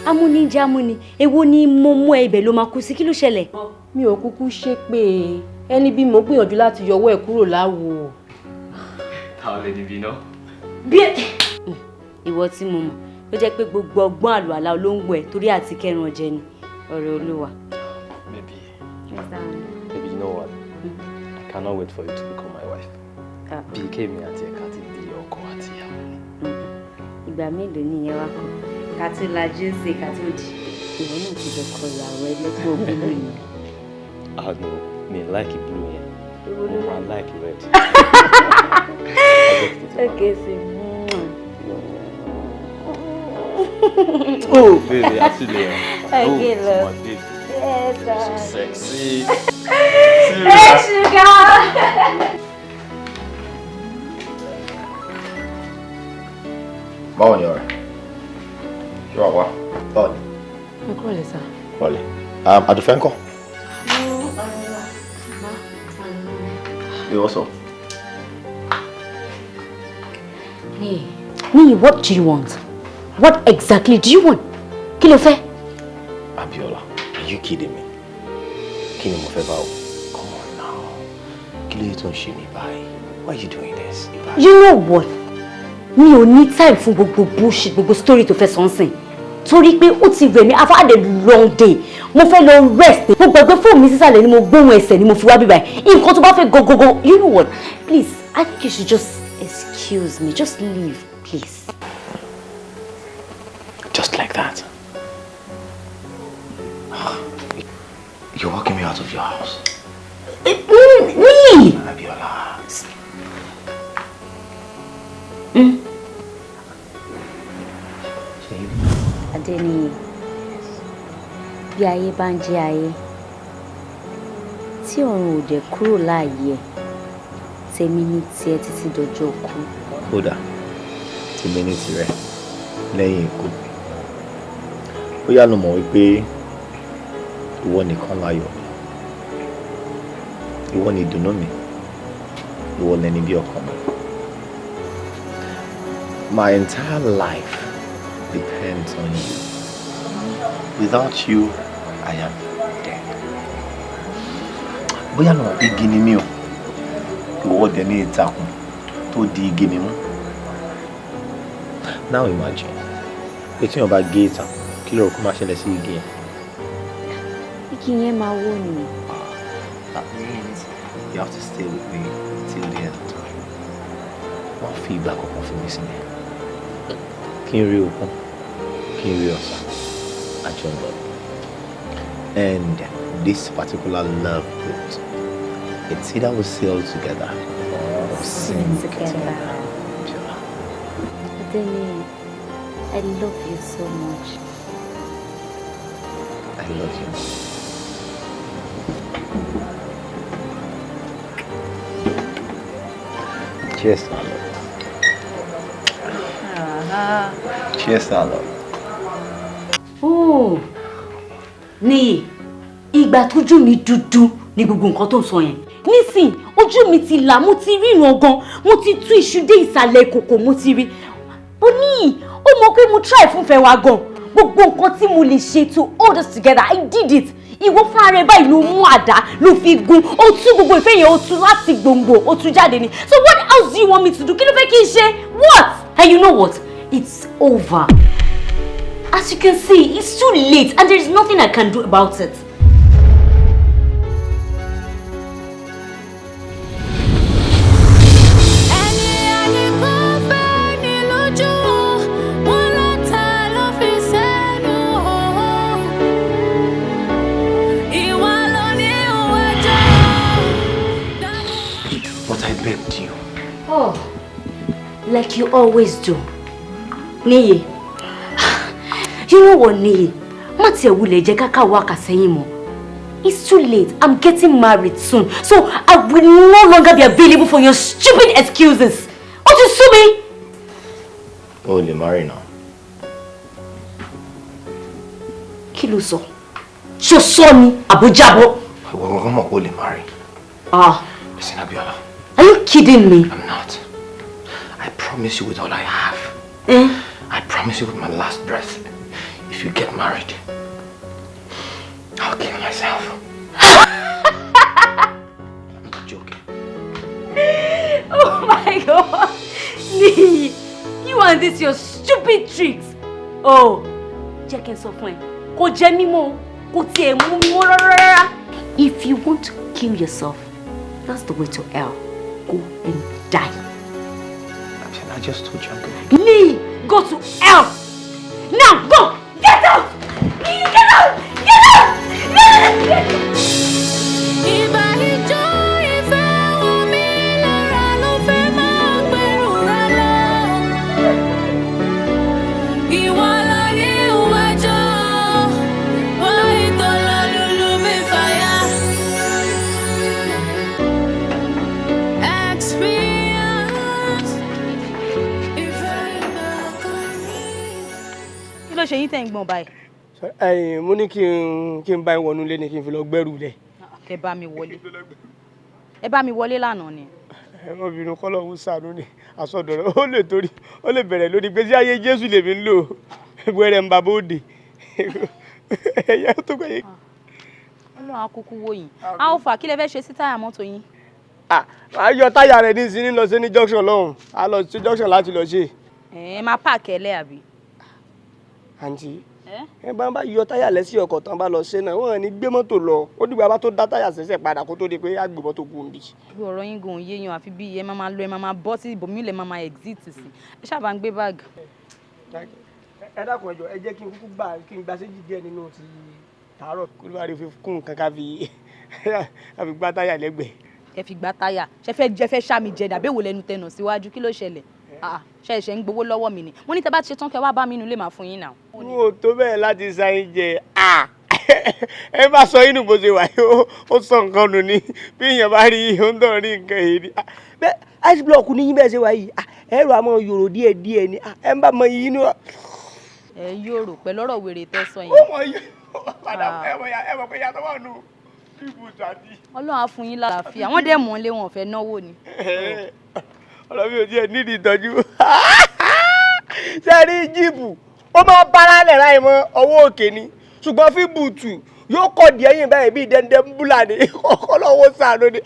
Amúni jẹ́ amúni, èwo ni mo mú ẹ ibẹ̀ ló máa kú sí, kí ló ṣẹlẹ̀? Mi ò kúkú ṣe pé ẹni bí mo gbìyànjú láti yọwọ́ ẹ̀ kúrò láwo. Ta lè níbi iná? Bí ìwọ tí mo mọ̀ ló jẹ́ pé gbogbo ọgbọ́n àlùalá olóńgbò ẹ̀ torí àti kẹran jẹ ni ọ̀rẹ́ Olúwa. Baby, baby, you know what? I cannot wait for you to become my wife. Bí kémi àti ẹ̀ka ti di ọkọ àti ìyàwó ni. Ìgbà mélòó ni ìyẹn wá kọ? Ká tó lajú sí ká tó di. Ìwọ náà ti dọkọ ìyàwó ẹlẹ́gbẹ́ blue yẹn. Ah no, mi like blue yẹn. Mo máa like red. Okay, so. Oh, baby, I see there. Okay, oh, love. My baby. Yes, so sexy. Hey, sugar. Báwo ni ọ̀rẹ́? Ṣé wàá wá? Báwo ni? Ẹ kúrò lẹ́ sà. Kúrò lẹ́. Àdùfẹ́ ńkọ́? Hey, what's up? Niyi, what do you want? What exactly do you want? Kí ló fẹ́? Abiola, are you kidding me? Kí ni mo fẹ́ báwo? Come on now. Kí ló yẹ tó ń ṣe mí báyìí? Why are you doing this? You know what? Mi ò ní time fún gbogbo bullshit, gbogbo story tó fẹ́ sọ ń sìn. Torí pé ó ti rẹ̀ mí, I've had a long day. Mo fẹ́ lọ rest. Mo gbàgbé fóònù mi sísàlẹ̀ ni mo gbóhùn ẹsẹ̀ ni mo fi wá bíbáyìí. Nǹkan tó bá fẹ́ gogogo, you know what? Please, I think you should just excuse me. Just leave, please. Just like that. You're walking me out of your house. Me? Abiola. Adéníyì, bí ayé bá ń jẹ́ ayé, tí ọ̀run ò dẹ̀ kúrò láàyè ẹ̀, tèmi ní tiẹ̀ títí dọjọ́ kú. Kódà, tèmi ní tirẹ̀ lẹ́yìn ikú. Ó yá ló mọ̀ wípé ìwọ nìkan láyọ̀ mi, ìwọ ni ìdùnnú mi, ìwọ lẹni bí ọkàn mi. My entire life depends on you. Without you, I am dead. Bóyá lọ igi ni mí o, ìwọ dẹ̀ ní ìtàkùn tó di igi mi mú. Now imagine, pé tí èèyàn bá gé ìtàkùn, kí ló rò kó máa ṣẹlẹ̀ sí igi yẹn? Igi yẹn máa wó ni. That means you have to stay with me till the end of time. Wọ́n fi ìgbà kankan fi mí sílẹ̀. Kí n rí òkun, kí n rí ọ̀sà, àjọ ń lọ. And this particular love boat, it's either we sail together or sink together. Adeni, I love you so much. I love you. Cheers to our love. Cheers to our love. Oh, Níyì, ìgbà tójú mi dúdú ní gbogbo nǹkan tó ń sọ yẹn. Nísìn, ojú mi ti là, mo ti ríran gan, mo ti tú iṣu dé ìsàlẹ̀ ìkòkò, mo ti rí. Ó ní, ó mọ̀ pé mo try fúnfẹ́ wa gan. Gbogbo nǹkan tí mo lè ṣe to hold us together, I did it. Ìwọ fúnra rẹ báyìí ló mú àdá, ló fi gún, ó tú gbogbo ìfẹ́ yẹn, ó tú láti gbòǹgbò, ó tú jáde ni. So what else do you want me to do? Kí ló fẹ́ kí n ṣe? What? And you know what? It's over. As you can see, it's too late and there is nothing I can do about it. But I begged you. Oh, like you always do. Níyì. You know what, Niyi? Má tiẹ̀ wulẹ̀ jẹ́ ká káwọ́ àkàsẹ́yìn mọ́. It's too late. I'm getting married soon. So I will no longer be available for your stupid excuses. Ó ti sú mi. O lè marry now. Kí ló sọ? Ṣo sọ ni àbójábọ̀? Ìwọ gangan mọ̀ pé o lè marry. Ah. Listen, Abiola. Are you kidding me? I'm not. I promise you with all I have. Eh? I promise you with my last breath. If you get married, I'll kill myself. I'm not joking. Oh my God. Niyi, you and this your stupid tricks. Oh, jẹ́ kí n sọ fún ẹ. Kò jẹ mí mọ́, kò tiẹ̀ mú mi mọ́ rárá. If you want to kill yourself, that's the way to hell. Go and die. I just told you I'm going. Niyi, go to hell. Now, go! Get out! Niyi, get out! Get out! Get out! Ìbà ìjọ ìfẹ́ omi lára ló fẹ́ máa gbèrú rẹ lọ. Ìwọ ló ní ìwẹ́jọ́, wọ́n ìtọ́lọ lulu mi fàyà. Experience ìfẹ́ ìgbà kan rí. Kí ló ṣe yín tẹ̀ ń gbọ̀n báyìí? Ẹ̀yin, mo ní kí n bá yín wọnú ilé ni kí n fi lọ gbẹ́rù lẹ̀. Ẹ bá mi wọlé. Ẹ bá mi wọlé lánàá ni. Ẹ má bínú, kọ́lọ́hún ṣàánú ni àsọdọ̀rọ̀ ó lè torí ó lè bẹ̀rẹ̀ lórí pé sí ayé Jésù lèmi ń lò wẹ́rẹ́ ń babó òde ẹ̀yà tó gbẹ̀yẹ. Ọlọ́run á kúkú wò yín. Alpha, kí lẹ fẹ́ ṣe sí táyà mọ́tò yín? À yọ táyà rẹ̀ ní ìsinmi lọ sí ní junction lọ́hùn, a lọ sí junction láti lọ ṣe. Ẹ máa páàkì ẹ lẹ́ àbí? Àǹtí, ẹ bá ń bá yọ táyà lẹ́sìn ọkọ̀ tán bá lọ ṣe náà, wọ́n ní gbé mọ́tò lọ, ó dìgbà bá tó dá táyà ṣẹ̀ṣẹ̀ padà kó tó di pé á gbé mọ́tò kú òǹbí. Bí ọ̀rọ̀ yín gan òye yan àfi bí ẹ máa máa lọ, ẹ máa máa bọ́ sí ibòmí lẹ máa máa exit sí. Ẹ ṣáà bá ń gbé báàgì. Ẹ dákun, ẹ jọ̀ọ́, ẹ jẹ́ kí n kúkú gbà kí n gba séjì díẹ̀ nínú ti tàárọ̀ kó ló wá rí fi kún nǹkan ká fi gbá táyà lẹ́gbẹ̀ẹ́. Ẹ fi gbá táyà, ṣe fẹ́ jẹ fẹ́ ṣá mi jẹ dàbí èwo lẹnu tẹnà síwájú, kí ló ṣẹlẹ̀? Ṣe ṣe ń gbowó lọ́wọ́ mi ni. Mo ní tẹ́ bá ti ṣe tán kẹ́ wá bá mi inú ilé máa fún yín náà. N ò tó bẹ́ẹ̀ láti sa yín jẹ. Ẹ bá sọ inú bó ṣe wà yìí, ó sọ nǹkan nù ni bí èèyàn bá rí ó ń tàn rí nǹkan yìí ni. Bẹ́ẹ̀ ice block ní yín bẹ́ẹ̀ ṣe wà yìí, ẹ̀rọ àmọ́ yòrò díẹ̀ díẹ̀ ni ẹ ń bá mọ yín inú. Ẹ yòrò pẹ̀lú ọ̀rọ̀ wèrè tẹ́ sọ yẹn. Ó mọ iye padà, ẹ mọ̀ pé yàtọ̀ wà nù bíbù tàbí. Ọlọ́run á fún yín lálàáfíà, wọ́n dẹ̀ mọ̀ lé wọn ò fẹ́ náwó ni. Ọ̀rọ̀ mi ò tiẹ̀ nídìí ìtọ́jú. Ṣé rí jíìpù, ó máa ń bára lẹ̀ láì mọ ọwọ́ òkè ni, ṣùgbọ́n fíbùtù yóò kọ̀ díẹ̀ yìí báyìí bíi dẹ́ndẹ́ ń búlà ní ọlọ́wọ́ sàánú ni.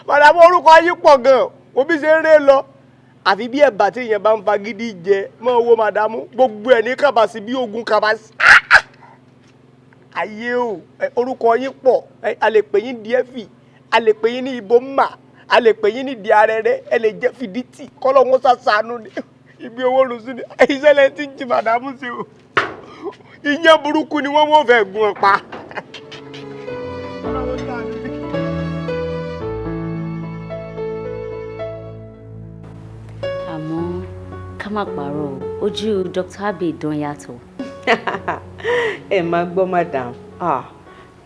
Màdàmú, orúkọ ayé pọ̀ gan-an, òbí ṣe ń ré lọ àfi bí ẹ̀bà tí èèyàn bá ń fagídí jẹ mọ́ owó. Màdàmú, gbogbo ẹ̀ ní kàbàsí bí ogun kàbàsí ayé o. Orúkọ yín pọ̀, a lè pè yín díẹ̀fì, a lè pè yín ní ibomma, a lè pè yín ní di arẹrẹ, ẹ lè jẹ́ fìdítì kọ́lọ́hún ṣàṣàánú ni. Ibi owó lu sí ni ìṣẹ̀lẹ̀ tí ń jí màdàmú sí o. Ìyẹn burúkú ni wọ́n wọ́n fẹ́ gun ọ pa. má parọ́ o, ojú Dr. Abbey dán yàtọ̀. Ẹ máa gbọ́ madam,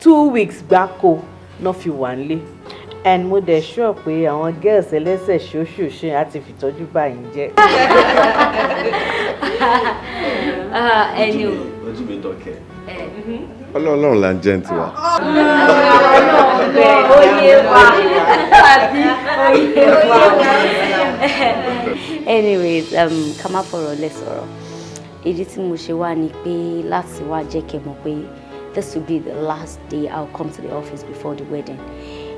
2 weeks gbáko náà fi wà nílé, and mo dẹ̀ sure pé àwọn girls ẹlẹ́sẹ̀ ṣoṣooṣe á ti fìtọ́jú báyìí jẹ́. Ẹni o. Ojú mi dọ̀kẹ́. Ọlọ́run là ń jẹ́ ń tiwa. Oyè wa àbí oyè wa. Anyways, ká má fọ̀rọ̀ lẹ̀ sọ̀rọ̀. Ìdí tí mo ṣe wá ni pé láti wá jẹ́ kẹ́ mọ̀ pé this will be the last day I'll come to the office before the wedding.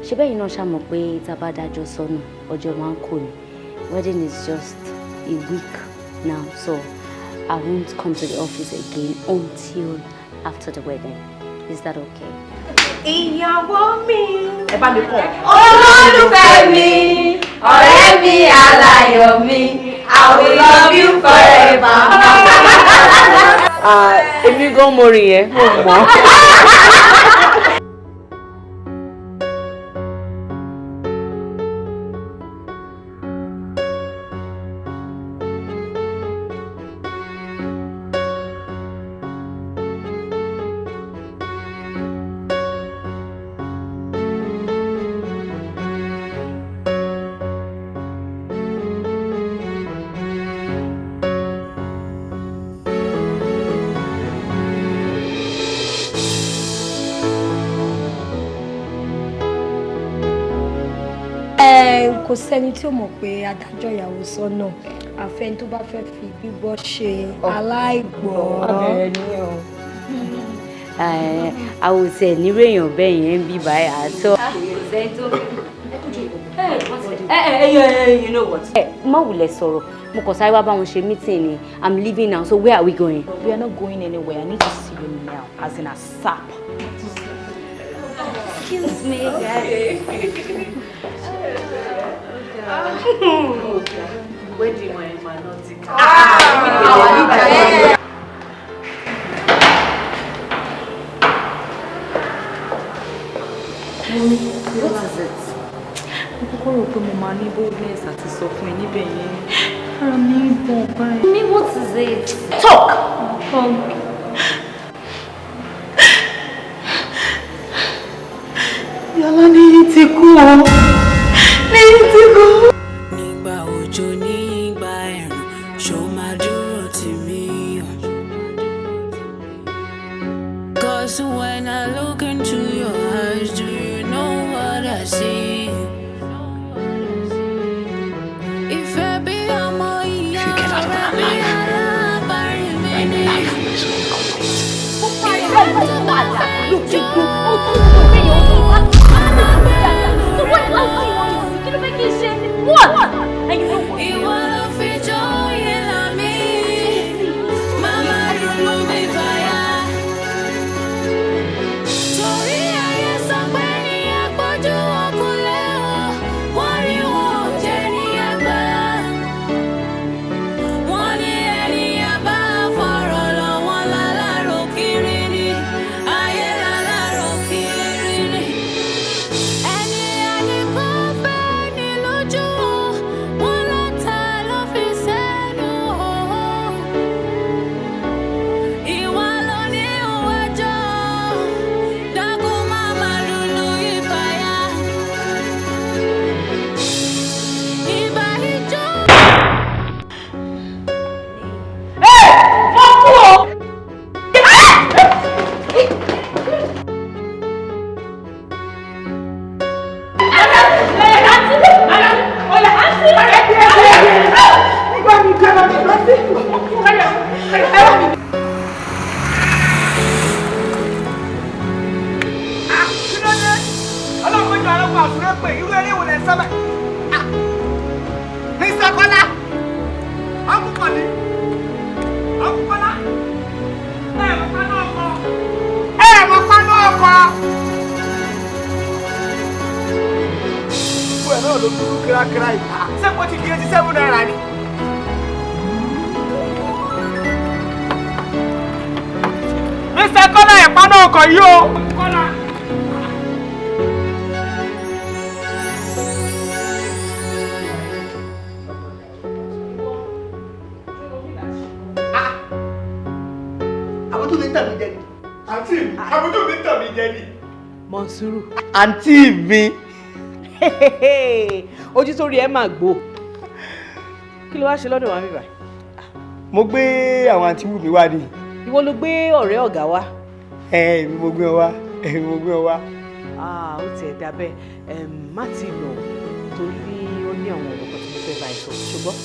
Ṣé bẹ́ẹ̀ náà ṣàmọ̀ pé tá a bá dájọ́ sọ́nà, ọjọ́ máa ń kò ní. Wedding is just a week now, so I won't come to the office again until after the wedding. Is that okay? Ìyàwó mi. Ẹ bá mi kọ. Olólùfẹ́ mi, ọ̀rẹ́ mi, aláyọ̀ mi, I will love you forever. Ah, èmi gan mo rìn yẹn, mo mọ̀. Ẹ kò sẹ́ni tí ó mọ̀ pé adájọ́ ìyàwó sọ́nà, àfẹni tó bá fẹ́ fi gbígbọ́ ṣe aláìgbọ́. Àwòtẹ́ nírú èèyàn bẹ́ẹ̀ yẹn ń bí báyìí àtọ́. You know what? Má wulẹ̀ sọ̀rọ̀, mo kàn sáré wá bá wọn ṣe meeting ni. I'm leaving now, so where are we going? We are not going anywhere. I need to see you now, as in ASAP. Excuse me, guys. Wedding wọn ẹ̀ máa náà ti ká. What is it? Mo kọ́kọ́ rò pé mo máa ní boldness àti sọ fún ẹ níbẹ̀ yẹn. Ara mi ń gbọ̀n báyìí. Me, what is it? Talk! Yàrá níyì ti kú o. Níyì ti kú. Nígbà òjò, nígbà ẹ̀rùn, ṣó máa dúró tì mí o. 'Cause when I look into your eyes, do you know what I see? Ìfẹ́ bí ọmọ ìyá rẹ̀ bí alábàárìn mi ni. Ìfẹ́ tó bá fẹ́ jó. What? And you know what? Ìwọ ló fi jóyè là mí. Màmá dúró mi fàyà. Torí ayé sọ pé ní agbójú ọkùnlé o, wọ́n rí wọn ò jẹ́ ní àgbà. Wọ́n ní ẹni àbá fọ̀rọ̀ lọ wọ́n lálárò kiri ni. Ayé lálárò kiri ni. Ẹni àníkó fẹ́ ni lójú o, wọ́n láta ló fi sẹ́nu o. Ìwà ló ní ìwájọ́, dákun má má lùlù ìfàyà. Ìbà ìjọ. Mo kú o. Ọlọ́mọdé arákùnrin àsúré pé irú eré wo lẹ sábà. Mr. Kọ́lá, ọkùnkọ̀lì, ọkùnkọ́lá, ẹ mọ̀ paná ọkọ, ẹ mọ̀ paná ọkọ. Gbogbo ẹ̀ náà ló dúró kírákírá yìí. Ṣé mo ti di ₦87 ni? Mr. Kọ́lá, ẹ̀ paná ọkọ̀ yìí o. Kọ́lá. Àǹtí mi, àbúrò mi tàn mí jẹ ni. Mọ̀nsúrù. Àǹtí mi. Ojú tó rí ẹ máa gbó. Kí ló wá ṣe lọ́dọ̀ wa mi báyìí? Mo gbé àwọn àǹtí Wùmí wá ni. Ìwọ ló gbé ọ̀rẹ́ ọ̀gá wá. Ẹ èmi mo gbé ọ wá, èmi mo gbé ọ wá. Ah, ó tiẹ̀ dà bẹ́ẹ̀. Má ti lọ torí ó ní àwọn ọ̀rọ̀ kan tí mo fẹ́ bá ẹ sọ, ṣùgbọ́n.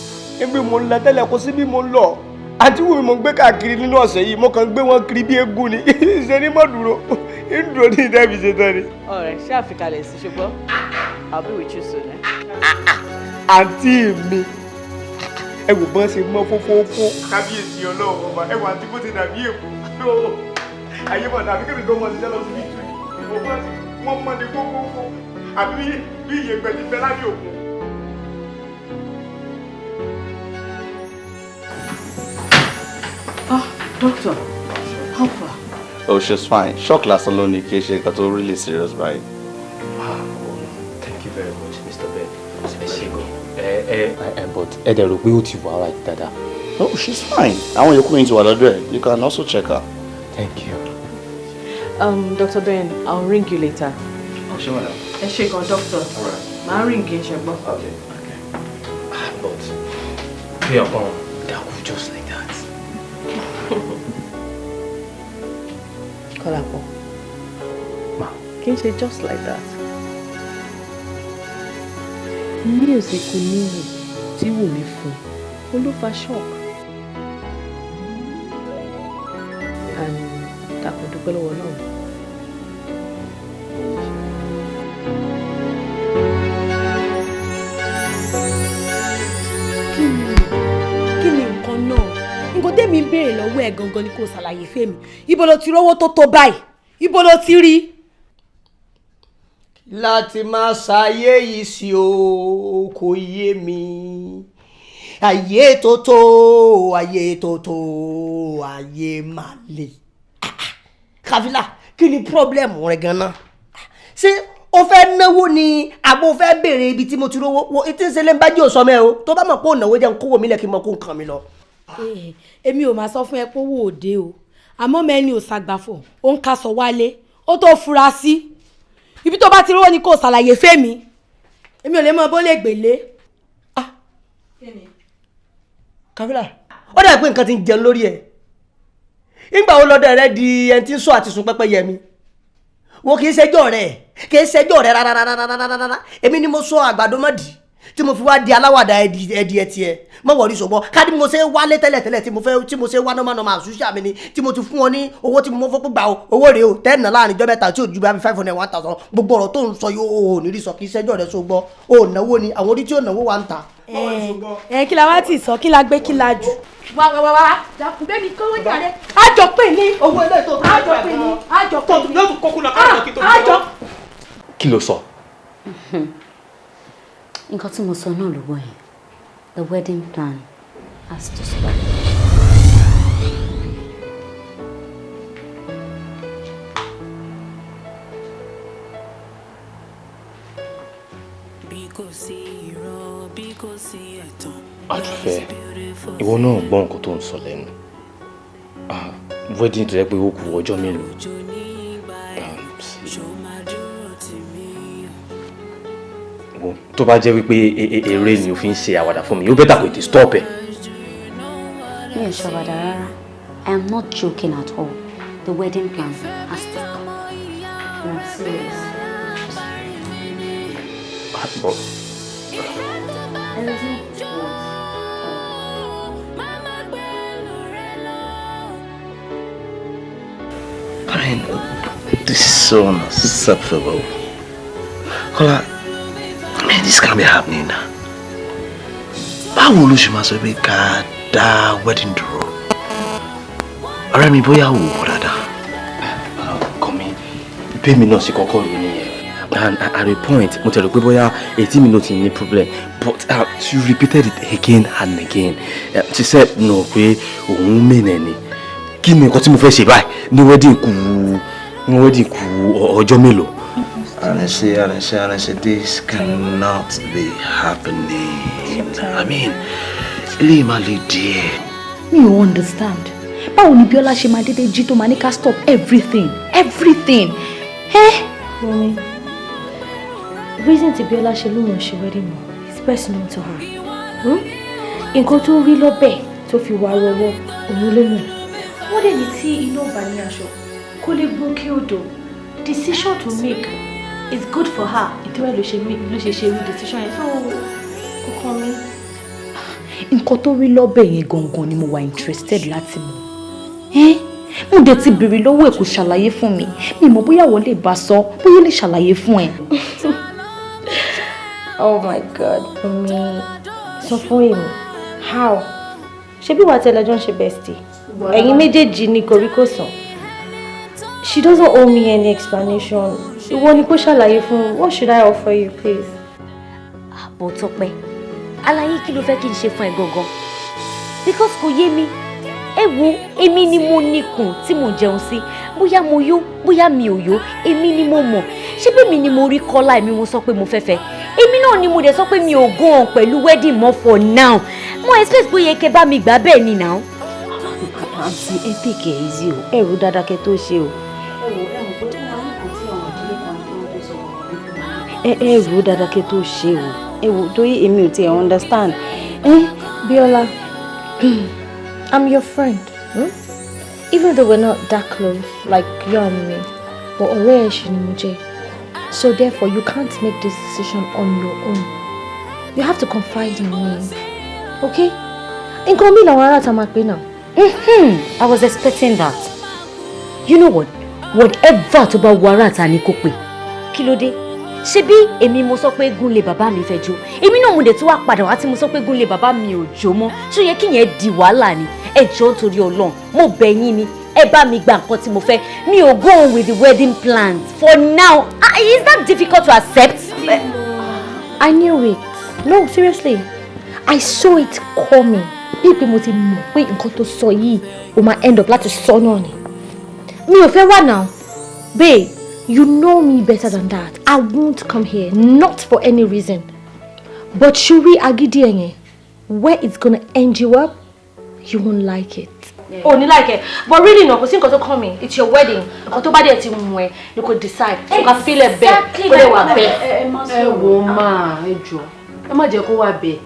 Ebi mo ń lọ tẹ́lẹ̀, kò sí bí mo ń lọ. Àǹtí Wùmí mo ń gbé káàkiri nínú ọ̀sẹ̀ yìí, mo kàn ń gbé wọn kiri bí eégún ni. Ṣé ni mo dúró? Ń dúró ní ìdẹ́bi ṣe tán ni. Ọ̀rẹ́, ṣé àfikàlẹ̀ sí ṣùgbọ́n? I'll be with you soon. Eh? Àǹtí mi, ẹ wò bọ́n ṣe mọ́ fófófó. Kábíyèsí Ọlọ́run ọba, ẹ wà àǹtí bó ti dàbí èkó. Ayé mọ̀ dàbí kébì gan mọ̀ ṣiṣẹ́ lọ sí bíi tù. Wọ́n mọ̀ ní fófófó. Àbí bí ìyẹ̀pẹ̀ ti bẹ lábẹ́ òkun. Ah, doctor, how far? Oh, she's fine. Shock lásán ló ní, kì í ṣe nǹkan tó really serious báyìí. Thank you very much, Mr. Ben. Ẹ ṣé gan. Ẹ but ẹ dẹ̀ rò pé ó ti wà right dáadáa. Oh, she's fine. Àwọn yòókù yín ti wà lọ́dọ̀ ẹ̀. You can also check her. Thank you. Dr. Ben, I'll ring you later. Oh, sure, madam. Ẹ ṣé gan, doctor. All right. Màá ring yín, ṣé gbọ́. Okay. Ah, but pé ọ̀kan dákú just like that. Kọ́lápọ̀. Ma. Kì í ṣe just like that. News kò níyì tí Wùmí fún un ló fa shock. And dàpọ̀ dúpẹ́ lọ́wọ́ náà. Kí ni nǹkan náà? Nǹkan tẹ́mi ń béèrè lọ́wọ́ ẹ̀ gangan ni kò ṣàlàyé fẹ́mi. Ibo lo ti rówó tó tó báyìí? Ibo lo ti rí? Láti máa ṣayé yìí sí o, kò yé mi. Ayé tó tó, ayé tó tó, ayé máa le. Kàfílà, kí ni pírọ́blẹ̀mù rẹ gan-an? Ṣé o fẹ́ náwó ni àbò fẹ́ béèrè ibi tí mo ti rówó? Wo etí ń ṣe lé ń bá jẹ́ òsọmẹ́ o. Tó bá mọ̀ pé ònàwó jẹ́ ń kówó mi lẹ̀ kí n mọ̀ kó nǹkan mi lọ. Èmi ò máa sọ fún ẹ pé owó òde o, àmọ́ mẹ́ni ò ṣàgbàfọ̀, ó ń kaṣọ wálé, ó tó fura sí. Ibi tó bá ti rówó ni kò ṣàlàyé fẹ́mi. Èmi ò lè mọ bó lè gbèlé. Kàfílà, ó dàbí pé nǹkan ti ń jẹun lórí ẹ̀. Ìgbà wo lọ́dọ̀ rẹ di ẹni tí ń sọ àti sùn pẹ́pẹ́yẹ mi? Wo kì í ṣẹjọ́ rẹ, kì í ṣẹjọ́ rẹ rárárárárárá. Èmi ni mo sọ àgbàdo mọ́dì tí mo fi wá di aláwàdà ẹdì ẹtì ẹ. Mọ̀ wọ̀rí ṣùgbọ́n káàdì mo ṣe wálé tẹ́lẹ̀tẹ́lẹ̀ tí mo fẹ́ tí mo ṣe wá nọ́mà nọ́mà àṣùṣà mi ni tí mo ti fún ọ ní owó tí mo fọ́ gbà o, owó rèé o tẹ́ẹ̀nà láàrin ijọ́ mẹ́ta tí ò ju bí 500 1000. Gbogbo ọ̀rọ̀ tó ń sọ yóò ò ní rí sọ, kì í ṣẹjọ́ rẹ ṣùgbọ́n o ò náwó ni àwọn orí tí ò náwó wà ń ta. Ẹ kí la wá ti sọ, kí la gbé, kí la jù. Wá wá wá wá, dàkún bẹ́ẹ̀ ni kówó jáde. Àjọ pè ní. Owó ilé tó àjọ pè ní. Àjọ pè ní. Yóò tún kókó lọ káàkiri kí tó Àjọ. Kí ló sọ? Nǹkan tí mo sọ náà ló wọ̀ yẹn. The wedding plan has to stop. Bí kò sí irọ́, bí kò sí ẹ̀tàn. Àdùfẹ́, ìwọ náà gbọ́ nǹkan tó ń sọ lẹ́nu. Ah, wedding tó yẹ pé ó kù ọjọ́ mélòó. Ah, wo, tó bá jẹ́ wípé eré ni o fi ń ṣe àwàdà fún mi, ó better kó tètè stop ẹ̀. Mi ò ṣàwàdà rárá. I am not joking at all. The wedding plan has to stop. I'm serious. Ah, but There is no what. I mean, this is so unacceptable. Kola, I mean, this can't be happening. Báwo ló ṣe máa sọ pé ká dá wedding dúró? Ọ̀rẹ́ mi, bóyá wò ó dáadáa. Kọ́mi, bẹ́ẹ̀mi náà ṣe kọ́kọ́ rò nìyẹn. And at a point, mo tẹ̀lé pé bóyá etí mi náà ti ní problem, but she repeated it again and again. She said no, pé òun mìíràn ni. Kí ni nǹkan tí mo fẹ́ ṣe báyìí ní wedding kù, ní wedding kù ọjọ́ mélòó? Honestly, honestly, honestly, this cannot be happening. I mean, eléyìí máa le díẹ̀. Mi ò understand. Báwo ni Bíọ́lá ṣe máa dédé jí tó máa ní ká stop everything, everything? Eh? Mummy, reason tí Bíọ́lá ṣe lóun ò ṣe wedding mọ́ is best known to her. Nǹkan tó rí lọ́bẹ̀ tó fi wá rọwọ́ òun ló mọ̀. Wọ́n dẹ̀ ní tí iná bá ní aṣọ kó lè gún kí odò. Decision to make is good for her. Ìdúró ló ṣe make, ló ṣe ṣe irú decision yẹn, so kò kàn mí. Nǹkan tó rí lọ́bẹ̀ yẹn gangan ni mo wà interested láti mọ̀. Ẹ́, mo dẹ̀ ti béèrè lọ́wọ́ ẹ̀, kò ṣàlàyé fún mi. Mi mọ̀ bóyá wọ́n lè bá sọ, bóyá ó lè ṣàlàyé fún ẹ. Oh my God, Mummy, sọ fún èmi. How? Ṣé bí wàá tẹ́lẹ̀ jọ ń ṣe bestie? Ẹ̀yin méjèèjì ni kòríkòsùn. She doesn't owe me any explanation. Ìwọ ni kó ṣàlàyé fún. What should I offer you, please? Àbọ̀ Tọ́pẹ́, àlàyé kí ló fẹ́ kí n ṣe fún ẹ gangan? Because kò yé mi. Ẹ wo, èmi ni mo níkùn tí mò ń jẹun sí. Bóyá mo yó, bóyá mi ò yó, èmi ni mo mọ̀. Ṣé bí mi ni mo rí Kọ́lá, èmi mo sọ pé mo fẹ́ fẹ́? Èmi náà ni mo dẹ̀ sọ pé mi ò go on pẹ̀lú wedding mọ́ for now. Mo expect pé ó yẹ kẹ́ bá mi gbà bẹ́ẹ̀ ni now. Àǹtí, ẹ take it easy o, ẹ rò dáadáa kẹ́ tó ṣe o. Ẹ wò, ẹ mọ̀ pé ó máa ń nǹkan tí àwọn ìdílé kan tó ń tó sọ. Ẹ rò dáadáa kẹ́ tó ṣe o. Ẹ wò, torí èmi ò tiẹ̀ understand. Ẹ Bíọ́lá, I'm your friend. Even though we're not that close, like you and me, but ọ̀rẹ́ ẹ̀ ṣì ni mo jẹ́. So therefore, you can't make this decision on your own. You have to confide in me. Okay? Nǹkan mi làwọn ará ta máa pè náà. I was expecting that. You know what? Whatever tó bá wọ ará ta ni kò pè. Kí ló dé? Ṣé bí èmi mo sọ pé gúnlé bàbá mi fẹ́ jó? Èmi náà mo dẹ̀ tún wá padà wá tí mo sọ pé gúnlé bàbá mi ò jó mọ́. Ṣé ó yẹ kí yẹn di wàhálà ni? Ẹ jọ̀ọ́, nítorí Ọlọ́run, mo bẹ̀ yín ni. Ẹ bá mi gba nǹkan tí mo fẹ́. Mi ò go on with the wedding plans for now. Ah, is that difficult to accept? I knew it. No, seriously. I saw it coming. Bí pé mo ti mọ̀ pé nǹkan tó sọ yìí, o máa end up láti sọ náà ni. Mi ò fẹ́ wà now. Babe, you know me better than that. I won't come here, not for any reason. But ṣorí agídí ẹ̀ yẹn, where it's gonna end you up, you won't like it. O ní like it, but really no, kò sí nǹkan tó kàn mí. It's your wedding. Nǹkan tó bá dẹ̀ ti mú ẹ ni kò decide. Kò ká feel ẹ bẹ́ẹ̀, kó lè wà bẹ́ẹ̀. Ẹ wo máa, ẹ jọ, ẹ má jẹ́ kó wà bẹ́ẹ̀.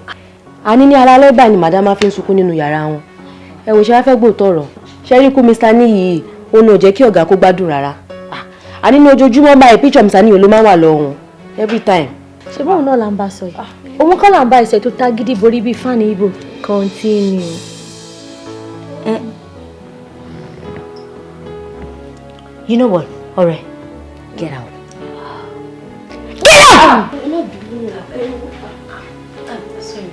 Àní ní alálẹ́ báyìí ni madam fi ń sunkún nínú yàrá wọn. Ẹ wò, ṣe wá fẹ́ gbóòótọ́ ọ̀rọ̀? Ṣe rí ikú Mr. Níyì, òun ò jẹ́ kí ọ̀gá kó gbádùn rárá. Àní ní ojoojúmọ́ báyìí, picture Mr. Níyì ló máa ń wà lọ́wọ́ wọn every time. Ṣé bóun náà là ń bá sọ yìí? Òun kọ́ là ń bá ìṣe tó tágídí borí bíi fáànì ibo. Continue. You know what? Ọ̀rẹ́, get out. Get out! Ẹ má bínú. Sorry.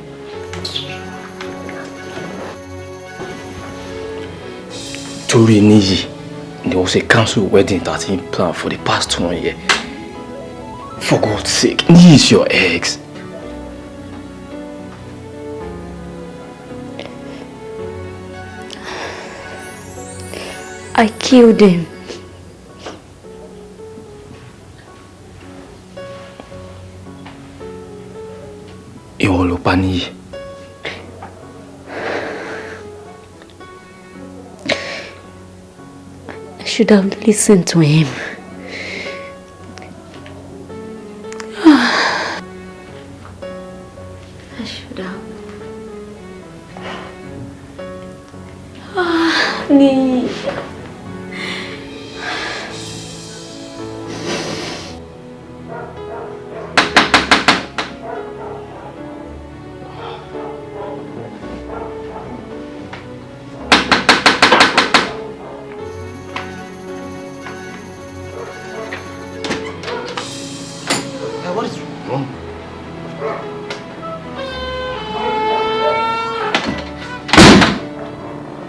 Torí Níyì ni wọ́n ṣe cancel wedding that he plan for the past one year. For God's sake, Níyì is your ex. I killed him. Ìwọ ló pa Níyì. I should have listened to him. I should have. Ah, Níyì. Now, what is wrong?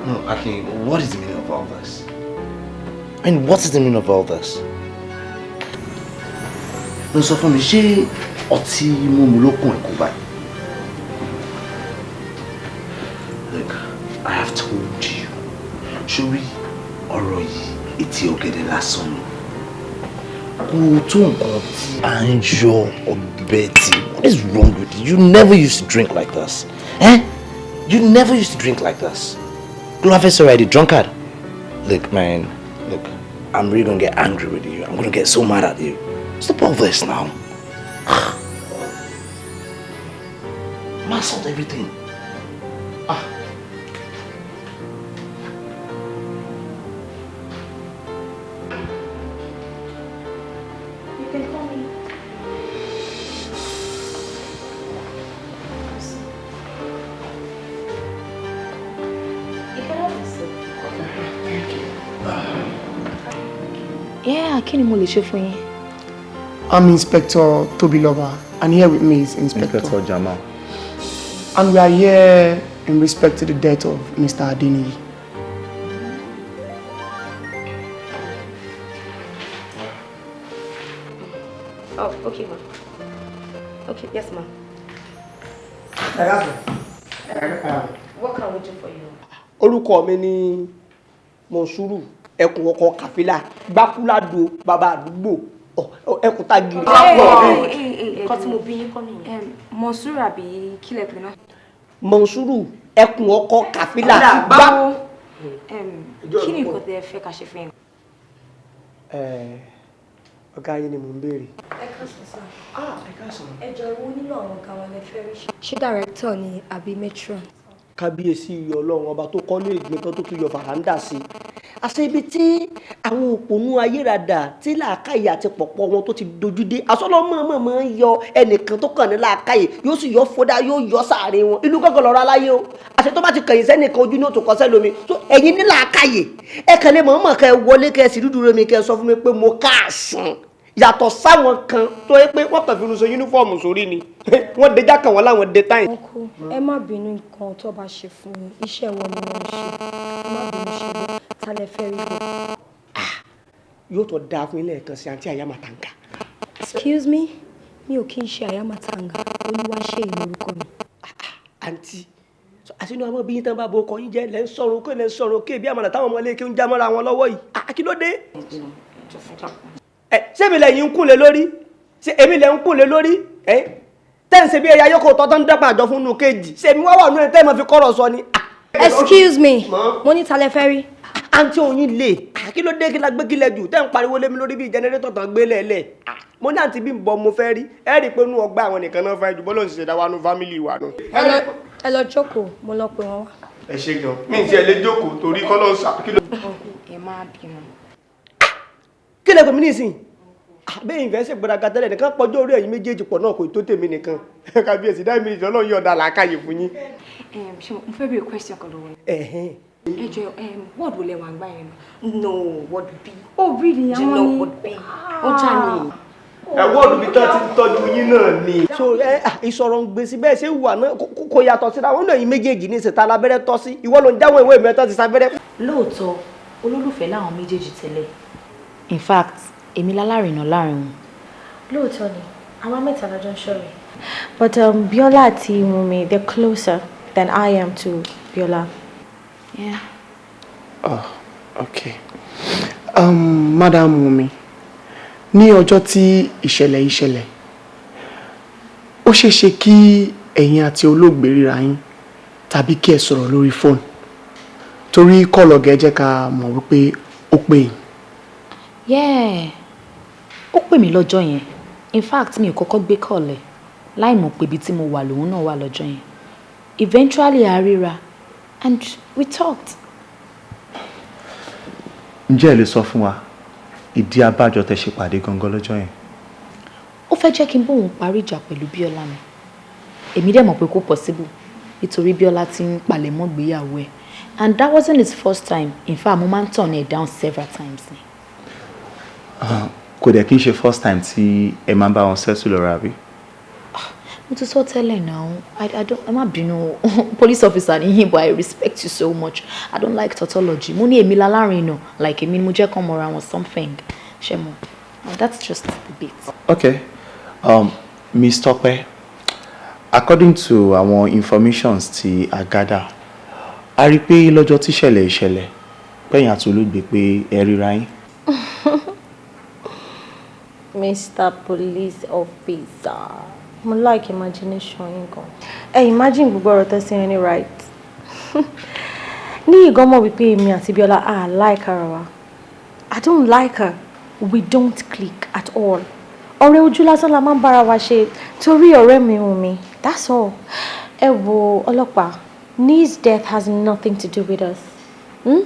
No, Akin, what is the meaning of all this? I mean, what is the meaning of all this? No, sọ fún mi, ṣé ọtí mímu ló kún ẹ̀kọ́ báyìí? Look, I have told you. Ṣorí ọ̀rọ̀ yìí, etí ọ̀gẹ̀dẹ̀ lásán ni. Kò tó nǹkan tí à ń yọ ọbẹ̀ tí. What is wrong with you? You never used to drink like this. Eh? You never used to drink like this. Kí ló wá fẹ́ sọ̀rọ̀ ẹ̀ di drunkard? Look, man, look, I'm really gonna get angry with you. I'm gonna get so mad at you. Stop all this now. Mess up everything. Ah. You can call me. You can have a seat. Thank you. Yeah, kí ni mo lè ṣe fún yín? I'm Inspector Tobiloba, and here with me is Inspector Jamal. And we are here in respect to the death of Mr. Adeniyi. Oh, okay, ma. Okay, yes, ma. What can we do for you? Orúkọ mi ni Monsuru, ẹkùn ọkọ Kàfílà, Gbákúládò, bàbá àdúgbò, ẹkùn tágìrì. Nǹkan tí mo bí yín kọ́ nìyẹn. Monsuru àbí kílẹ̀ pé náà? Monsuru, ẹkùn ọkọ Kàfílà. Báwo? Kí ni nǹkan tẹ́ ẹ fẹ́ ká ṣe fún yín? Ọ̀gá yín ni mò ń béèrè. Ẹ káàsán sir. Ah, ẹ káàsán. Ẹ jọ ewu nínú àwọn ọ̀gá wa lẹ fẹ́ rí. Ṣé director ni àbí matron? Kábíyèsí iyọ̀ Ọlọ́run ọba tó kọ́lé ìgbín kan tó tún yọ fàràǹdà sí i. Àṣẹ ibi tí àwọn òpònú ayérada tí làákàyè àti pọ̀pọ̀ wọn tó ti dojú dé, àsọlọ́mọ mọ̀ ń yọ ẹnìkan tó kàn ní làákàyè yóò sì yọ fódà yóò yọ sáàrin wọn. Ìlú gángan lọ́rọ̀ aláyé o. Àṣẹ tó bá ti kẹ̀yìn sẹ́nìkan ojú ní òtún kọsẹ́ lómi. So ẹ̀yin ní làákàyè ẹ kàn lè mọ̀ọ́mọ̀ kẹ́ wọlé kẹ́ sì dúdú rẹ̀ mi kẹ́ sọ fún mi pé mo káàsán, yàtọ̀ sáwọn kan tó yẹ pé wọ́n kàn fi irun ṣe yúnífọ̀mù sórí ni wọ́n déjà kàn wọ́n láwọn dé táyìn. Uncle, ẹ má bínú nǹkan tó bá ṣe fún yín, iṣẹ́ wọn ni wọ́n ń ṣe. Ẹ má bínú ṣe bọ́, ta lẹ fẹ́ rí bọ́. Yóò tó dáa fún ilé ẹ̀kan sí àǹtí Àyàmàtàǹgà. Excuse me, mi ò kí ń ṣe Àyàmàtàǹgà, Olúwaṣeyìí lórúkọ mi. Àǹtí, àti inú àwọn bí yín tán bá bo ọkọ yín jẹ́ lẹ́ ń sọ̀rọ̀ òkè lẹ́ ń sọ̀rọ̀ òkè bí àmàlà táwọn ọmọ ilé kí ń já mọ́ra wọn lọ́wọ́ yìí. Kí ló dé? Ṣé èmi lẹ̀yin ń kùn lé lórí? Ṣé èmi lẹ̀ ń kùn lé lórí? Tẹ́ ń ṣe bí ẹyà yókò tọ́ tó ń dẹ́pọ̀ àjọ fún inú kejì. Ṣé èmi wá wà nínú ẹ̀ tẹ́ ẹ máa fi kọ́rọ̀ sọ ni? Excuse me, mo ní ta lẹ fẹ́ rí. Àǹtí oyin lè, kí ló dé kí la gbé kílẹ̀ jù tẹ́ ń pariwo lé mi lórí bíi jẹnẹrétọ̀ tán gbé lẹ̀lẹ̀. Mo ní àǹtí bí ń bọ mo fẹ́ rí. Ẹ rí i pé inú ọgbà àwọn nìkan náà fẹ́ jù bọ́lá òṣìṣẹ́ dá wa nú fámìlì wa nù. Ẹ lọ jókòó, mo lọ pè wọ́n wá. Ẹ ṣe gan. Mi ì tiẹ̀ lè jókòó torí kọ́ ló ń sà. Ẹ má bínú. Kí lẹ pè mí nísìnyí? Bẹ́ẹ̀ ìfẹ́ ṣe gbọ́dọ̀ tẹ́lẹ̀ nìkan pọ́jọ́ orí ẹ̀yin méjèèjì pọ̀ náà kò tó tèmi nìkan. Kábíyèsí dá mi ìjọ náà yọ̀ọ̀dà làákàyè fún yín. Ṣé mo fẹ́ béèrè question kan lọ́wọ́ yín. Ẹ jọ̀ọ́, wọ́ọ̀dù wo lẹ wà ń gbà yẹn nù? No, ward B. Oh really? Do you know ward B? Ó jà ní. Ẹ wọ́ọ̀dù bí tán ti ń tọ́jú yín náà ni. So ìsọ̀rọ̀ ń gbèsè bẹ́ẹ̀ ṣe wà náà kò yàtọ̀ síra wọn náà yín méjèèjì ní ìṣèta lábẹ́rẹ́ tọ́ sí ìwọ ló ń jáwọ́ ìwé mẹ́tọ́ ti sábẹ́rẹ́. Lóòótọ́, olólùfẹ́ làwọn méjèèjì tẹ́lẹ̀. In fact, èmi lálárinà láàrin wọn. Lóòótọ́ ni, àwa mẹ́ta la jọ ń ṣọ̀rẹ́. But Biola àti Wunmi, they're closer than I am to Biola. Yeah. Oh, okay. Madam Wunmi, ní ọjọ́ tí ìṣẹ̀lẹ̀ yìí ṣẹlẹ̀, ó ṣeé ṣe kí ẹ̀yin àti olóògbé ríra yín tàbí kí ẹ sọ̀rọ̀ lórí fóònù. Torí kọ́lọ̀gẹ́ jẹ́ ká mọ̀ wípé ó pè yín. Yeah. Ó pè mí lọ́jọ́ yẹn. In fact, mi ò kọ́kọ́ gbé kọ̀lẹ̀ láì mọ̀ pé ibi tí mo wà lòun náà wà lọ́jọ́ yẹn. Eventually a ríra and we talked. Ǹjẹ́ ẹ lè sọ fún wa ìdí abájọ tẹ́ ṣe pàdé gangan lọ́jọ́ yẹn? Ó fẹ́ jẹ́ kí n bóun parí ìjà pẹ̀lú Bíọ́lá mi. Èmi dẹ̀ mọ̀ pé kò possible nítorí Bíọ́lá ti ń palẹ̀mọ́ ìgbéyàwó ẹ̀. And that wasn't his first time. In fact, mo máa ń turn ẹ̀ down several times ni. Kò dẹ̀ kí n ṣe first time tí ẹ máa ń bá wọn settle lọ́rọ̀ àbí? Mo ti sọ tẹ́lẹ̀ náà, I don't, ẹ má bínú, police officer ni yín, but I respect you so much. I don't like tautology. Mo ní èmi lálárinà, like èmi ni mo jẹ́ kán mọra wọn something. Ṣé mo? That's just the bit. Okay. Miss Tope, according to àwọn informations tí a gather, a rí i pé lọ́jọ́ tí ìṣẹ̀lẹ̀ ìṣẹ̀lẹ̀ pẹ̀yìn àti olóògbé pé ẹ ríra yín. Mr. Police Officer, mo like imagination yín gan. Ẹ imagine gbogbo ọ̀rọ̀ tẹ́ sí ẹni right. Níyì gan mọ̀ wípé èmi àti Bíọ́lá à like ara wa. I don't like her. We don't click at all. Ọ̀rẹ́ ojú lásán la máa ń bára wa ṣe torí ọ̀rẹ́ mi Wùnmí. That's all. Ẹ wo ọlọ́pàá, Níyì's death has nothing to do with us. Hmm?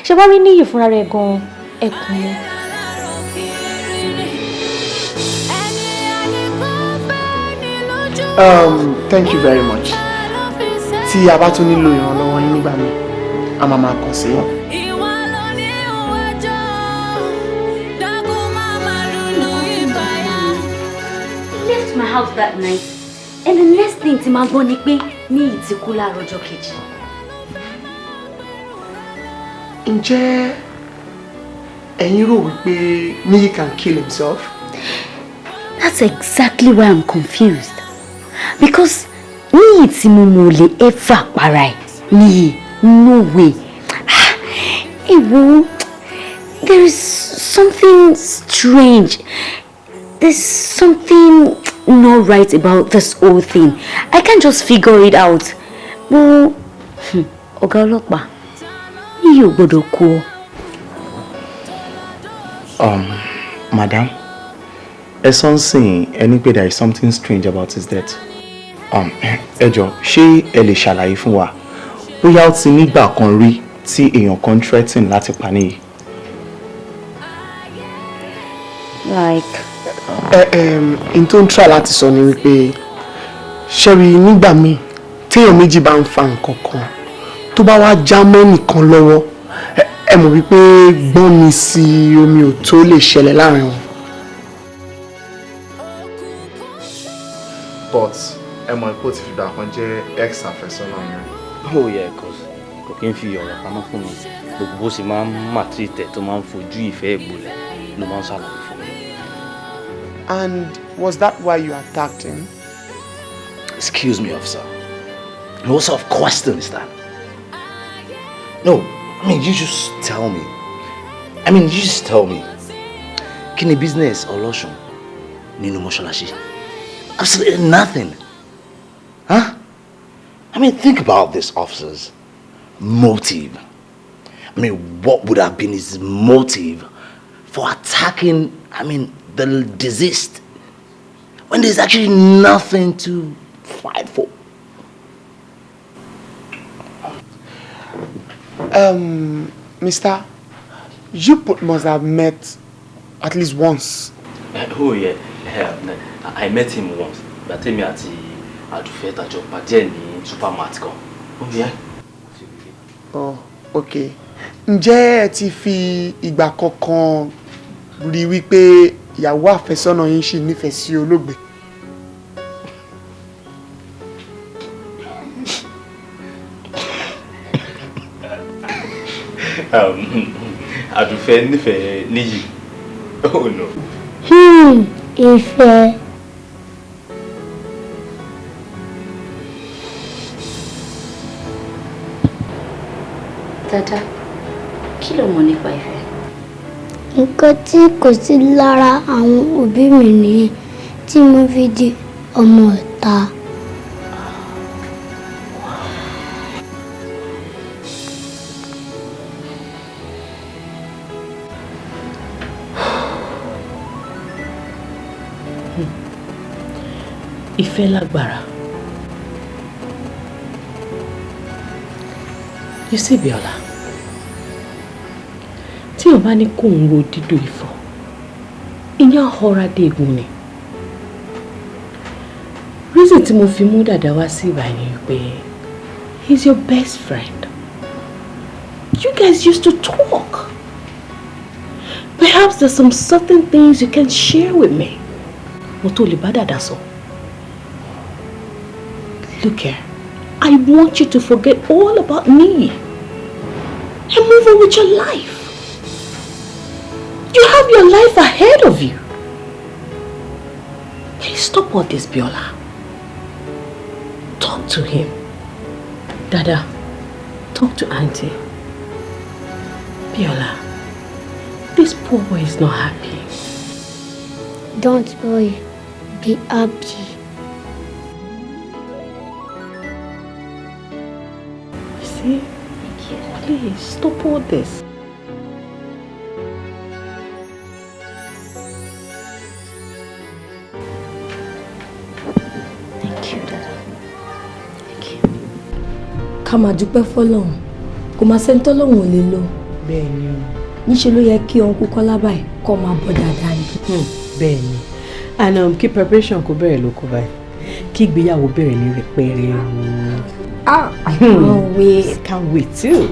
Ṣé wá rí Níyì fúnra rẹ̀ gan-an ẹkùn ni? Thank you very much. Tí a bá tún nílò ìrànlọ́wọ́ yín nígbà míì, a máa máa kàn sí yín. He left my house that night and the next thing tí màá gbọ́ ni pé Níyì ti kú láàárọ̀ ọjọ́ kejì. Ǹjẹ́ ẹ̀yin rò wípé Níyì can kill himself? That's exactly why I'm confused. Because Níyì tí mo mọ̀ ò lè ever para ẹ̀. Níyì, no way. Ah, Ewo, there is something strange. There's something not right about this whole thing. I can't just figure it out. But, ọ̀gá ọlọ́pàá, Níyì ò gbọ́dọ̀ kú o. Madam, ẹ sọ ń sìn ẹni pé there is something strange about his death. Ẹ jọ̀ọ́, ṣé ẹ lè ṣàlàyé fún wa bóyá ó ti nígbà kan rí tí èèyàn kan threaten láti pa Níyì? Like, Ẹ n tó ń try láti sọ ni wípé ṣẹ́rí nígbà míì téèyàn méjì bá ń fa nǹkan kan tó bá wá já mọ́ nìkan lọ́wọ́, ẹ mọ̀ wípé gbọ́n mi sí omi ò tó lè ṣẹlẹ̀ láàrin wọn. But ẹ mọ̀ pé ó ti fìgbà kan jẹ́ ex àfẹ́sọ́nà yẹn. Oh yeah, cause kò kí n fi ọ̀rọ̀ pamọ́ fún mi. Gbogbo bó ṣe máa ń maltreat ẹ̀ tó máa ń fojú ìfẹ́ ìgbolẹ̀ ló máa ń ṣàlàyé fún mi. And was that why you attacked him? Excuse me, officer. What sort of question is that? No, I mean, you just tell me. I mean, you just tell me. Kí ni business ọlọ́ṣun nínú mọ́ṣáláṣí? Absolutely nothing. Huh? I mean, think about this officer's motive. I mean, what would have been his motive for attacking, I mean, the deceased when there's actually nothing to fight for? Mister, you both must have met at least once. Oh yeah, I met him once. Ìgbà tèmi àti Àdùfẹ́ tàjọ pàdé ẹ̀ ní supermart kan. Oh yeah. Oh, okay. Ǹjẹ́ ẹ ti fi ìgbà kankan rí wípé ìyàwó àfẹ́sọ́nà yín ṣì nífẹ̀ẹ́ sí olóògbé? Àdùfẹ́ nífẹ̀ẹ́ Níyì. Oh no. Ìfẹ́. Dada, kí ló mọ̀ nípa ìfẹ́? Nǹkan tí kò sí lára àwọn òbí mi nìyẹn tí mo fi di ọmọ ìta. Ìfẹ́ lágbára. You see, Bíọ́lá, tí o bá ní kóun ro dídò ìfọ̀, ìyẹn ọ̀họ́ra dé egun ni. Reason tí mo fi mú Dàdá wá sí ìbàyẹn ni pé he's your best friend. You guys used to talk. Perhaps there's some certain things you can share with me. Mo tó lè bá Dàdá sọ. Look here, I want you to forget all about me and move on with your life. You have your life ahead of you. Please stop all this, Biola. Talk to him. Dada, talk to Auntie. Biola, this poor boy is not happy. Don't worry, be happy. You see? Thank you, Dada. Please stop all this. Thank you, Dada. Thank you. Ká máa dúpẹ́ fọ́lọ́run, kò máa sẹ́ni tọ́lọ́run ò lè lò. Bẹ́ẹ̀ni o. Níṣe ló yẹ kí ọ̀nkú Kọ́lá báyìí kó máa bọ̀ dáadáa ni. Bẹ́ẹ̀ni, and kí preparation kó bẹ̀rẹ̀ lóko báyìí, kí ìgbéyàwó bẹ̀rẹ̀ ní rẹpẹrẹ o. Ah, I can't wait. Can't wait too.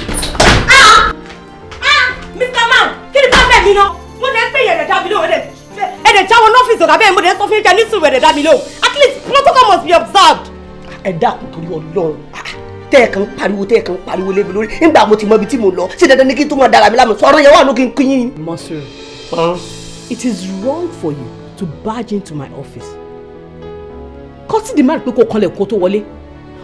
Mr. Man, kí ni problem mi náà? Mo dẹ̀ ń pè yẹn rẹ̀ dá mi lóhùn, ẹ̀dẹ̀ jáwọ́ lọ́fíìsì ọ̀gá bẹ́ẹ̀ mo dẹ̀ ń sọ fún yín ní sùúrù ẹ̀dẹ̀ dá mi lóhùn. At least protocol must be observed. Ẹ dákun torí Ọlọ́run, tẹ́ ẹ̀ kàn ń pariwo, tẹ́ ẹ̀ kàn ń pariwo lébi lórí nígbà mo ti mọ ibi tí mo lọ, ṣé dandan ni kí n tó máa dára mi láàmú? Sọ̀rọ̀ yẹn wà ló kí n kí yín. Monsuru, it is wrong for you to barge into my office. Kọ́sì dì máa rí pé kò kanlẹ̀ kó tó wọlé.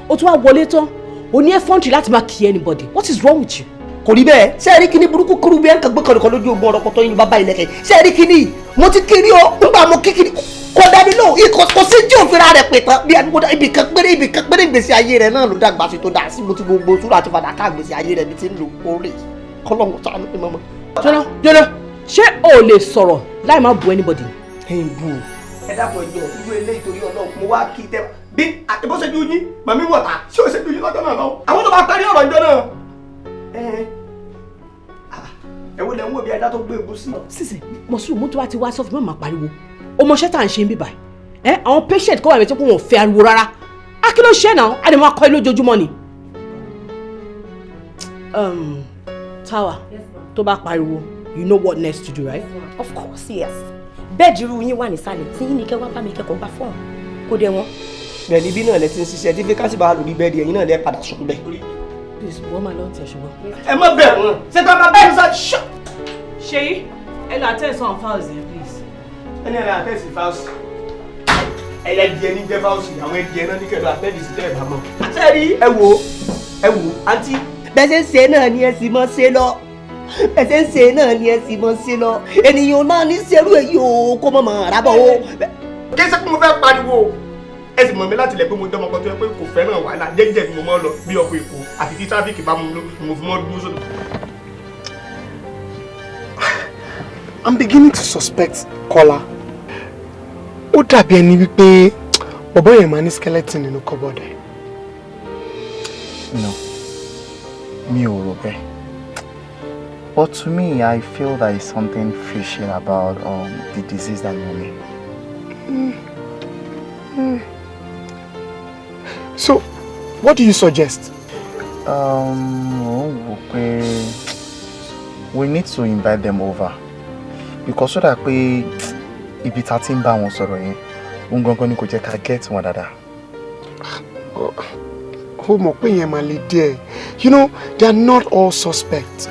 O tún wá wọlé tán, o ní ẹfọ́ntì láti máa kí anybody. What is wrong with you? Kò rí bẹ́ẹ̀. Ṣé ẹ rí kíní burúkú kúrú bí ẹ̀ ń kàn gbé kọ̀ọ̀kan lójú ogun ọ̀rọ̀ pọ̀tọ́ yín bàbá ilẹ̀kẹ̀? Ṣé ẹ rí kíní? Mo ti kiri o, nígbà mo kíkiri kò dá mi lóhùn, ikọ̀ kò sí tí òfin rẹ̀ pè tán bí ẹni ibì kan péré ìgbésí ayé rẹ̀ náà ló dàgbà sí tó dà sí mo ti gbogbo sùúrù àti fàdákà ìgbésí ayé rẹ̀ mi ti ń lò kórè kọ́lọ́hún sànú mi mọ́mọ́. Jọ́nà jọ́nà, ṣé o lè sọ̀rọ̀ láì má bu anybody? Ẹ ń bu. Ẹ dákun ẹjọ irú eléyìí torí Ọlọ́run mo wá kí tẹ bí bó ṣe ju yín màmí wọ̀ta ṣé o ṣe ju yín lọ́jọ́ náà lọ. Àwọn tó bá parí ọ̀rọ̀ ìjọ náà. Ẹ wo lẹ ń wò bí ajá tó gbé egun sí. Sísè Mọ̀sùrù mú tó bá ti wá sọ́fún mọ́ máa pariwo. O mọṣẹ́ tá à ń ṣe ń bíbà ẹ, àwọn patient kọ́ wà mí tó kó wọn ò fẹ́ ariwo rárá. A kí ló ṣe náà? A lè máa kọ́ ẹ lójoojúmọ́ ni. Tawa, tó bá pariwo, you know what next to do, right? Of course, yes. Bẹ́ẹ̀dì irú yín wà nísàlẹ̀ tí yín ní kẹ́ wá bá mi kẹ́kọ̀ọ́ gba fọ́ọ̀mù kó dé wọn. Bẹ́ẹ̀ni ibi náà lẹ ti ń ṣiṣẹ́ tí vacancy bá wà lórí bẹ́ẹ̀dì ẹ̀yin náà lẹ padà sùn bẹ́ẹ̀. Please, wọ́n máa lọ tẹ̀ ṣùgbọ́n. Ẹ má bẹ̀ wọ́n. Ṣé ká máa bẹ́ẹ̀ sọ? Ṣèyí, ẹ lọ attend some files here, please. Ẹni ẹ lọ attend sí files. Ẹyẹ díẹ̀ ní jẹ́ files, àwọn ẹdìẹ náà ní kẹlọ attend sí tẹ́ ẹ bá mọ̀. Àtẹ̀rí ẹ wò ẹ wò àǹtí. Bẹ́ẹ̀ ṣe ń ṣe náà ni ẹ sì mọ́ ṣe lọ. Bẹ́ẹ̀ ṣe ń ṣe náà ni ẹ sì mọ́ ṣe lọ. Ènìyàn náà ní ṣerú èyí o kó mọ̀ mọ̀ rábọ̀ o. Kí ṣe pé mo fẹ́ pariwo o? Ẹ sì mọ̀ mi láti lẹ̀ pé mo jẹ́ ọmọ kan tó yẹ pé kò fẹ́ràn wàhálà, jẹ́jẹ́ ni mo mọ́ lọ bí ọkọ̀ Èkó àti tí tráfíkì bá mú mi lọ ni mo fi mọ́ dúró sódò. I'm beginning to suspect Kọ́lá. Ó dàbí ẹni wípé bọ̀bọ́ yẹn máa ní skeleton nínú cupboard ẹ̀. No, mi ò rò bẹ́ẹ̀. But to me, I feel there is something fishy about the disease that Mummy. So, what do you suggest? Mo ń wò pé we need to invite them over because so that pé ibi tá ti ń bá wọn sọ̀rọ̀ yẹn, òun gangan ni kò jẹ́ ká get wọn dáadáa. Ó mọ̀ pé yẹn máa le díẹ̀. You know, they are not all suspects.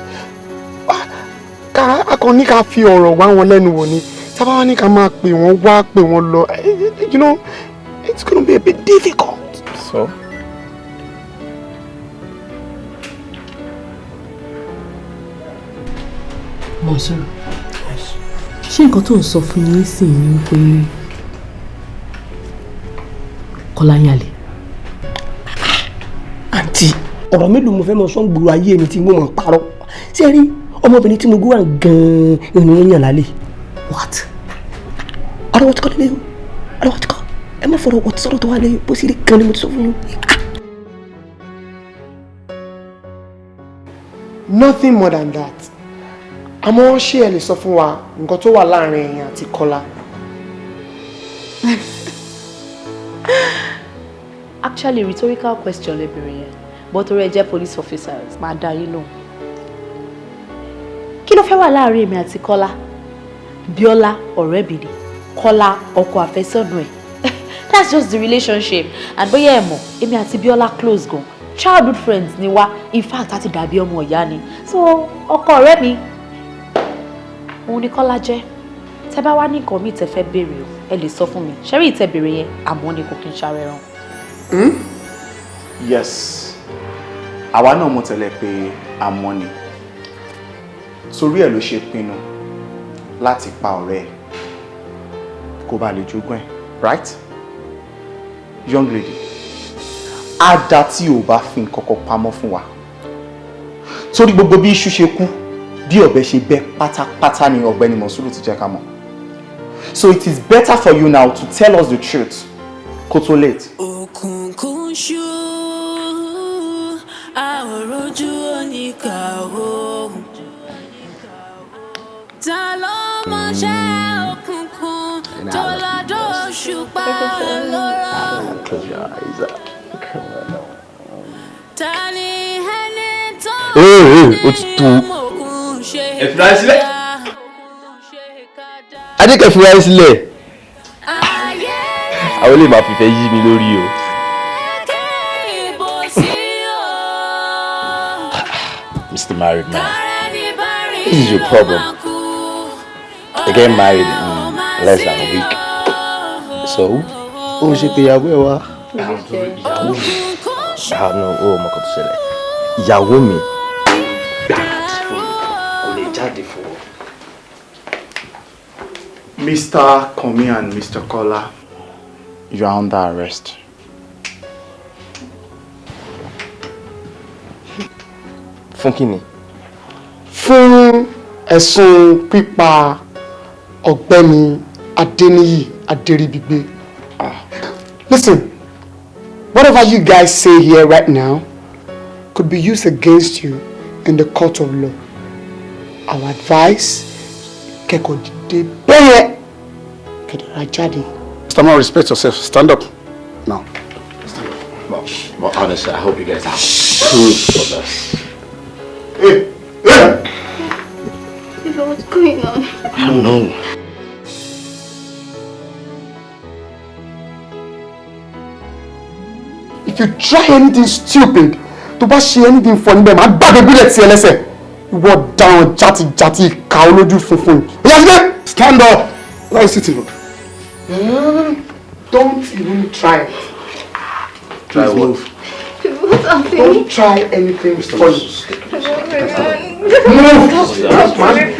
Ká a kàn ní ká fi ọ̀rọ̀ wá wọn lẹ́nu wò ni. Tá bá wá ní ká máa pè wọ́n wá pè wọ́n lọ. You know, it's gonna be a bit difficult. So? Mọ̀sùrù, ṣé nǹkan tó ń sọ fún mi sì ni pé Kọ́lá ń yàlẹ̀? Àǹtí, ọ̀rọ̀ mélòó mo fẹ́ mọ sọ́n gbòòrò ayé mi tí mo mọ̀ ń parọ́. Ṣé ẹ rí ọmọbìnrin tí mo gbé wà gan-an ni wọ́n yàn lálẹ́? What? Ọ̀rọ̀ wọ́n ti kọ́ lélẹ́ o, ọ̀rọ̀ wọ́n ti kọ́. Ẹ má fọ̀rọ̀ wọ́n ti sọ̀rọ̀ tó wà lẹ́yìn bó sì rí gan ni mo ti sọ fún yín. Nothing more than that. Àmọ́ ṣé ẹ lè sọ fún wa nǹkan tó wà láàrin ẹ̀yin àti Kọ́lá? Actually, rhetorical question lẹ́bìnrin yẹn, but torí ẹ jẹ́ police officers, máa dá yín lóhùn. Kí ló fẹ́ wà láàrin èmi àti Kọ́lá? Bíọ́lá ọ̀rẹ́ mi ni, Kọ́lá ọkọ àfẹ́sọ́nà ẹ̀. That's just the relationship. And bóyá ẹ mọ̀, èmi àti Bíọ́lá close gan. Childhood friends ni wá, in fact, a ti dàbí ọmọ ìyá ni. So, ọkọ ọ̀rẹ́ mi, òun ni Kọ́lá jẹ́. Tẹ́ bá wá ní nǹkan míì tẹ́ fẹ́ béèrè o, ẹ lè sọ fún mi. Ṣẹ́rí ìtẹ́ béèrè yẹn, àmọ́ ni kò kí n ṣàrẹ̀ràn. Yes, àwa náà mọ̀ tẹ́lẹ̀ pé àmọ́ ni. Torí ẹ̀ ló ṣe pinnu láti pa ọ̀rẹ́ ẹ̀ kó bá lè jogún ẹ̀, right? Young lady, á dá tí o bá fi nǹkan kan pamọ́ fún wa. Sórí gbogbo bí iṣu ṣe kú, bí ọ̀bẹ ṣe bẹ́ pátápátá ni ọ̀gbẹ́ni Mọ̀súrù ti jẹ́ ká mọ̀. So it is better for you now to tell us the truth kó tó late. Òkùnkùn ṣú, a ò rojú oníkà o. Ta ló mọṣẹ́ òkùnkùn tó lọ́dọ̀ òṣùpá lọ́rọ̀? Close your eyes. Ta ni ẹni tó Ee, ó ti tó. mọ̀kùn ṣe Ẹ fira ẹ sílẹ̀. Adékẹ́ fira ẹ sílẹ̀. Àwọn lè máa fìfẹ́ yí mi lórí o. ìbò sí o? Mr. Married Man, Kárẹ́ni bá rí this is your problem. You're getting married in less than a week. So, ó ṣe pé ìyàwó ẹ wá. Ìyàwó mi. Ah no, ó mọ nǹkan tó ṣẹlẹ̀. Ìyàwó mi. Gbàdí fún mi, kò lè jáde fún ọ. Mr. Komi and Mr. Kola, you are under arrest. Fún kí ni? Fún ẹ̀sùn pípa ọ̀gbẹ́ni Adéníyì Adéríbigbé. Listen, whatever you guys say here right now could be used against you in the court of law. Our advice, kẹ́kọ̀ọ́ dìde bẹ́ẹ̀ kẹ́dọ̀rà jáde. Mr. Man, respect yourself. Stand up now. But honestly, I hope you guys have proof for this. Ife, what's going on? I don't know. If you try anything stupid, tó bá ṣe anything funny bẹ́ẹ̀ máa gbàgbé bílẹ̀ tí ẹ lẹ́sẹ̀. Ìwọ ọ̀daràn játijàti ìka olójú funfun. Oya ṣe. Stand up. Why are you sitting? Don't even try it. Try Please what? move. What's happening? Don't try anything funny. Move!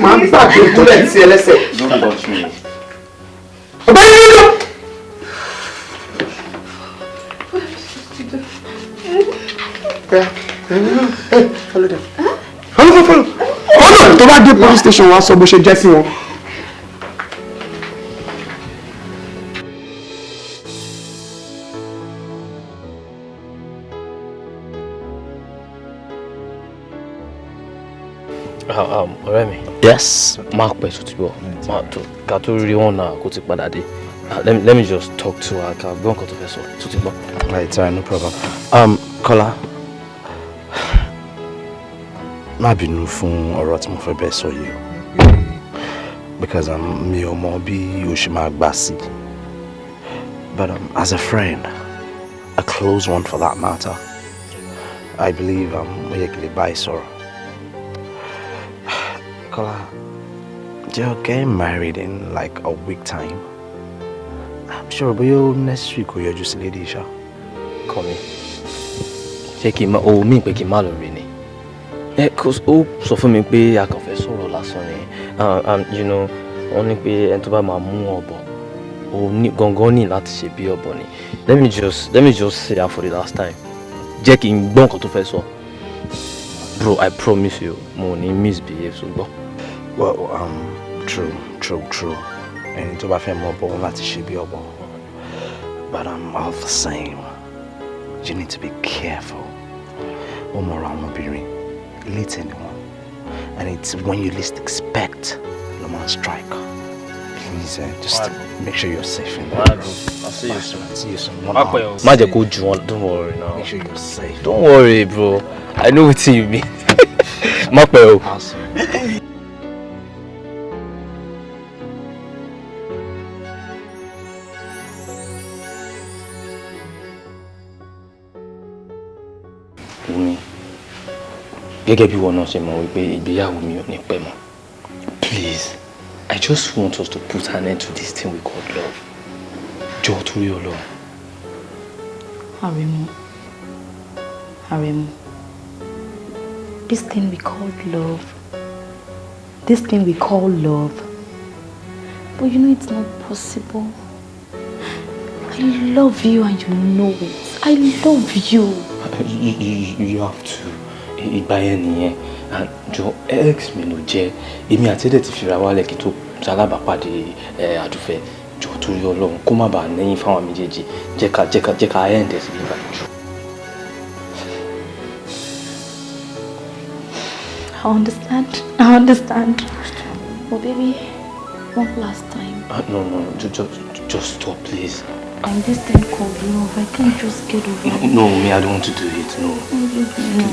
Màá gbàgbé bílẹ̀ tí ẹ lẹ́sẹ̀. Don't touch me. Ọ̀gbẹ́ni nínú. Yeah. Hey, follow them. Follow, follow, follow. Follow. Tó bá dé police station, wàá sọ bó ṣe jẹ́ sí wọn. Ọ̀rẹ́ mi. Yes. Má pẹ́ tó ti bọ̀. Má tó ká tó rí wọn náà kó ti padà dé. Let me just talk to her ká gbọ́ nǹkan tó fẹ́ sọ tó ti gbọ́. Right, sorry, no problem. Kọ́lá, má bínú fún ọ̀rọ̀ tí mo fẹ́ bẹ́ẹ̀ sọ yìí o. Because mi ò mọ bí o ṣe máa gbà sí. But as a friend, a close one for that matter, I believe ó yẹ kí n lè bá ẹ sọ̀rọ̀. Kọ́lá, you're getting married in like a week time. I'm sure bóyá ó necessary kó yọjú sí lady ṣá. Kọ́ mi. Ṣé kí n má o mí pé kí n má lọ rí ni? Ẹ kò ó sọ fún mi pé a kàn fẹ́ sọ̀rọ̀ lásán ni. Wọ́n ní pé ẹni tó bá máa mú ọ̀bọ, ó ní gangan ní láti ṣe bí ọ̀bọ ni. Let me just say that for the last time. Jẹ́ kí n gbọ́ nǹkan tó fẹ́ sọ. Bro, I promise you, mo ò ní misbehave ṣùgbọ́n. Well, true, true, true. Ẹni tó bá fẹ́ mọ ọ̀bọ wọn láti ṣe bí ọ̀bọ. But all the same, you need to be careful. Ó mọ̀rọ̀ àwọn obìnrin, létí ni wọ́n. And it's when you least expect, ló máa strike. Please, just make sure you're safe in there. Alright, bro. I'll see you soon. See you soon. Má pẹ́ o. Má jẹ́ kó ju wọn. Don't worry now. Make sure you're safe. Don't worry, bro. I know wetin you mean. Má pẹ́ o. I'll see you. Wumi, gẹ́gẹ́ bí wọn náà ṣe mọ̀ wípé ìgbéyàwó mi ò ní pẹ́ mọ́. Please, I just want us to put an end to this thing we call love. Jọ̀ọ́ torí Ọlọ́run. Aremu, Aremu, this thing we call love, this thing we call love, but you know it's not possible. I love you and you know it. I love you. You have to. Ìgbà yẹn nìyẹn. And jọ, ex mi ló jẹ́. Èmi àti ẹ̀dẹ̀ ti fira wálẹ̀ kí n tó ṣalábàápàdé ẹ̀ Àdùfẹ́. Jọ, torí Ọlọ́run, kó má bàa nẹ́yìn fáwọn méjèèjì. Jẹ́ ká end ẹ̀ sí bíbá, jọ. I understand. I understand. But baby, one last time. No, just stop, please. And this thing called love, I can't just get over it. No, me, I don't want to do it. No. Oh, baby, no.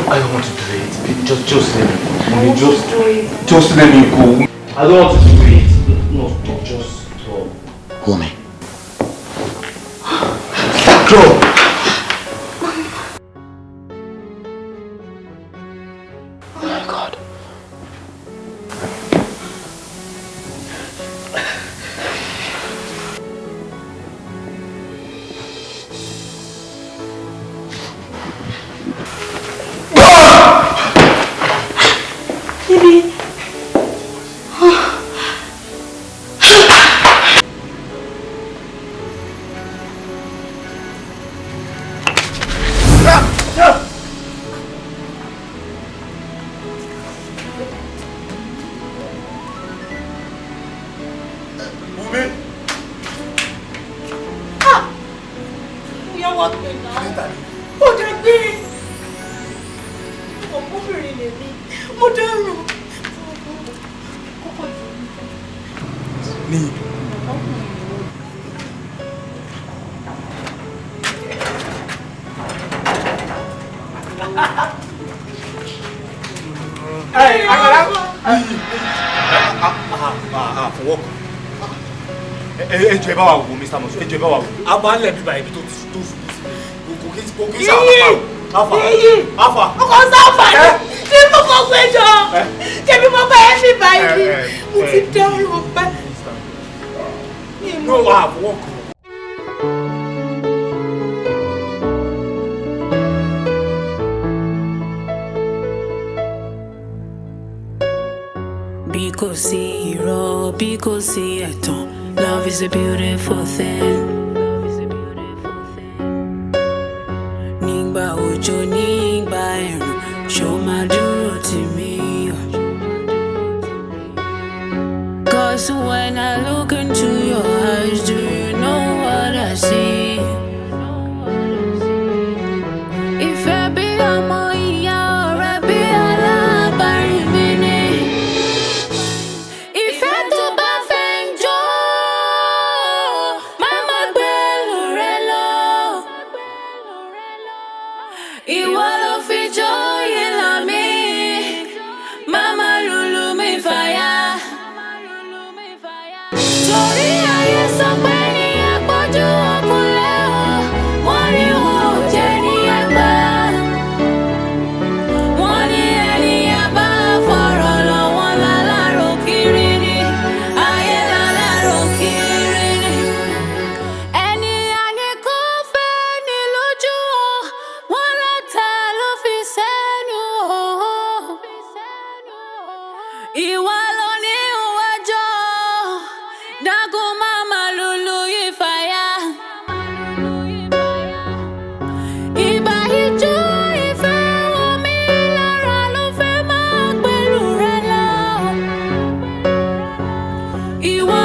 I don't want to do it. Baby, just let me go. I Me, want just, to do it. Just let me go. I don't want to do it. No, stop, just stop. Wumi. Go! Oh my God. Baby. Wumi. Ìyá wa pè náà. Ó jẹ́ gbé. Ọmọbìnrin lèmi. Mo dẹ́rù. Kọ́kọ́ jù mí. Ní. Ẹ agbára. Fọwọ́ kan. Ẹ jọ̀ọ́, ẹ bá wa wò, Mr. Monsuru, ẹ jọ̀ọ́, ẹ bá wa wò. A bá ń lẹ̀ bíbá ibi tó tó ṣubú sí. Kò kí sà àfà. Iyì. Àfà. Ọkọ̀ sáfà ni. Tí mo kọ́ pé jọ. Ṣebí mo bá ẹ fi báyìí. Mo ti dẹ́rù pẹ́. No, àfọwọ́ kan. Bí kò sí irọ́, bí kò sí ẹ̀tàn, love is a beautiful thing. Nígbà òjò, nígbà ẹ̀rùn, ṣó máa dúró tì mí o. 'Cause when I look into your eyes, do you know what I see? Ìfẹ́ bí ọmọ ìyá, ọ̀rẹ́ bí alábàárìn mi ni. Ìfẹ́ tó bá fẹ́ ń jó, má má gbẹ́lú rẹ lọ. Ìwọ ló fi jóyè lọ mí, má má lùlù mi fàyà. Torí ayé sọ pé ní àpọ̀jù ọkùnlé o, wọ́n ní wọn ò jẹ́ ní àgbà. Wọ́n ní ẹni àbá fọ̀rọ̀ lọ wọ́n lálárò kiri ni, ayé lálárò kiri ni. Ẹni àní kò fẹ́ ni lójú o, wọ́n láta ló fi sẹ́nu o. Ìwọ ló ní ìwájọ́, dákun má má lùlù yìí fàyà. Ìbà ìjó ìfẹ́ wọ mí lára ló fẹ́ máa pẹ̀lú rẹ lọ. Ìwọ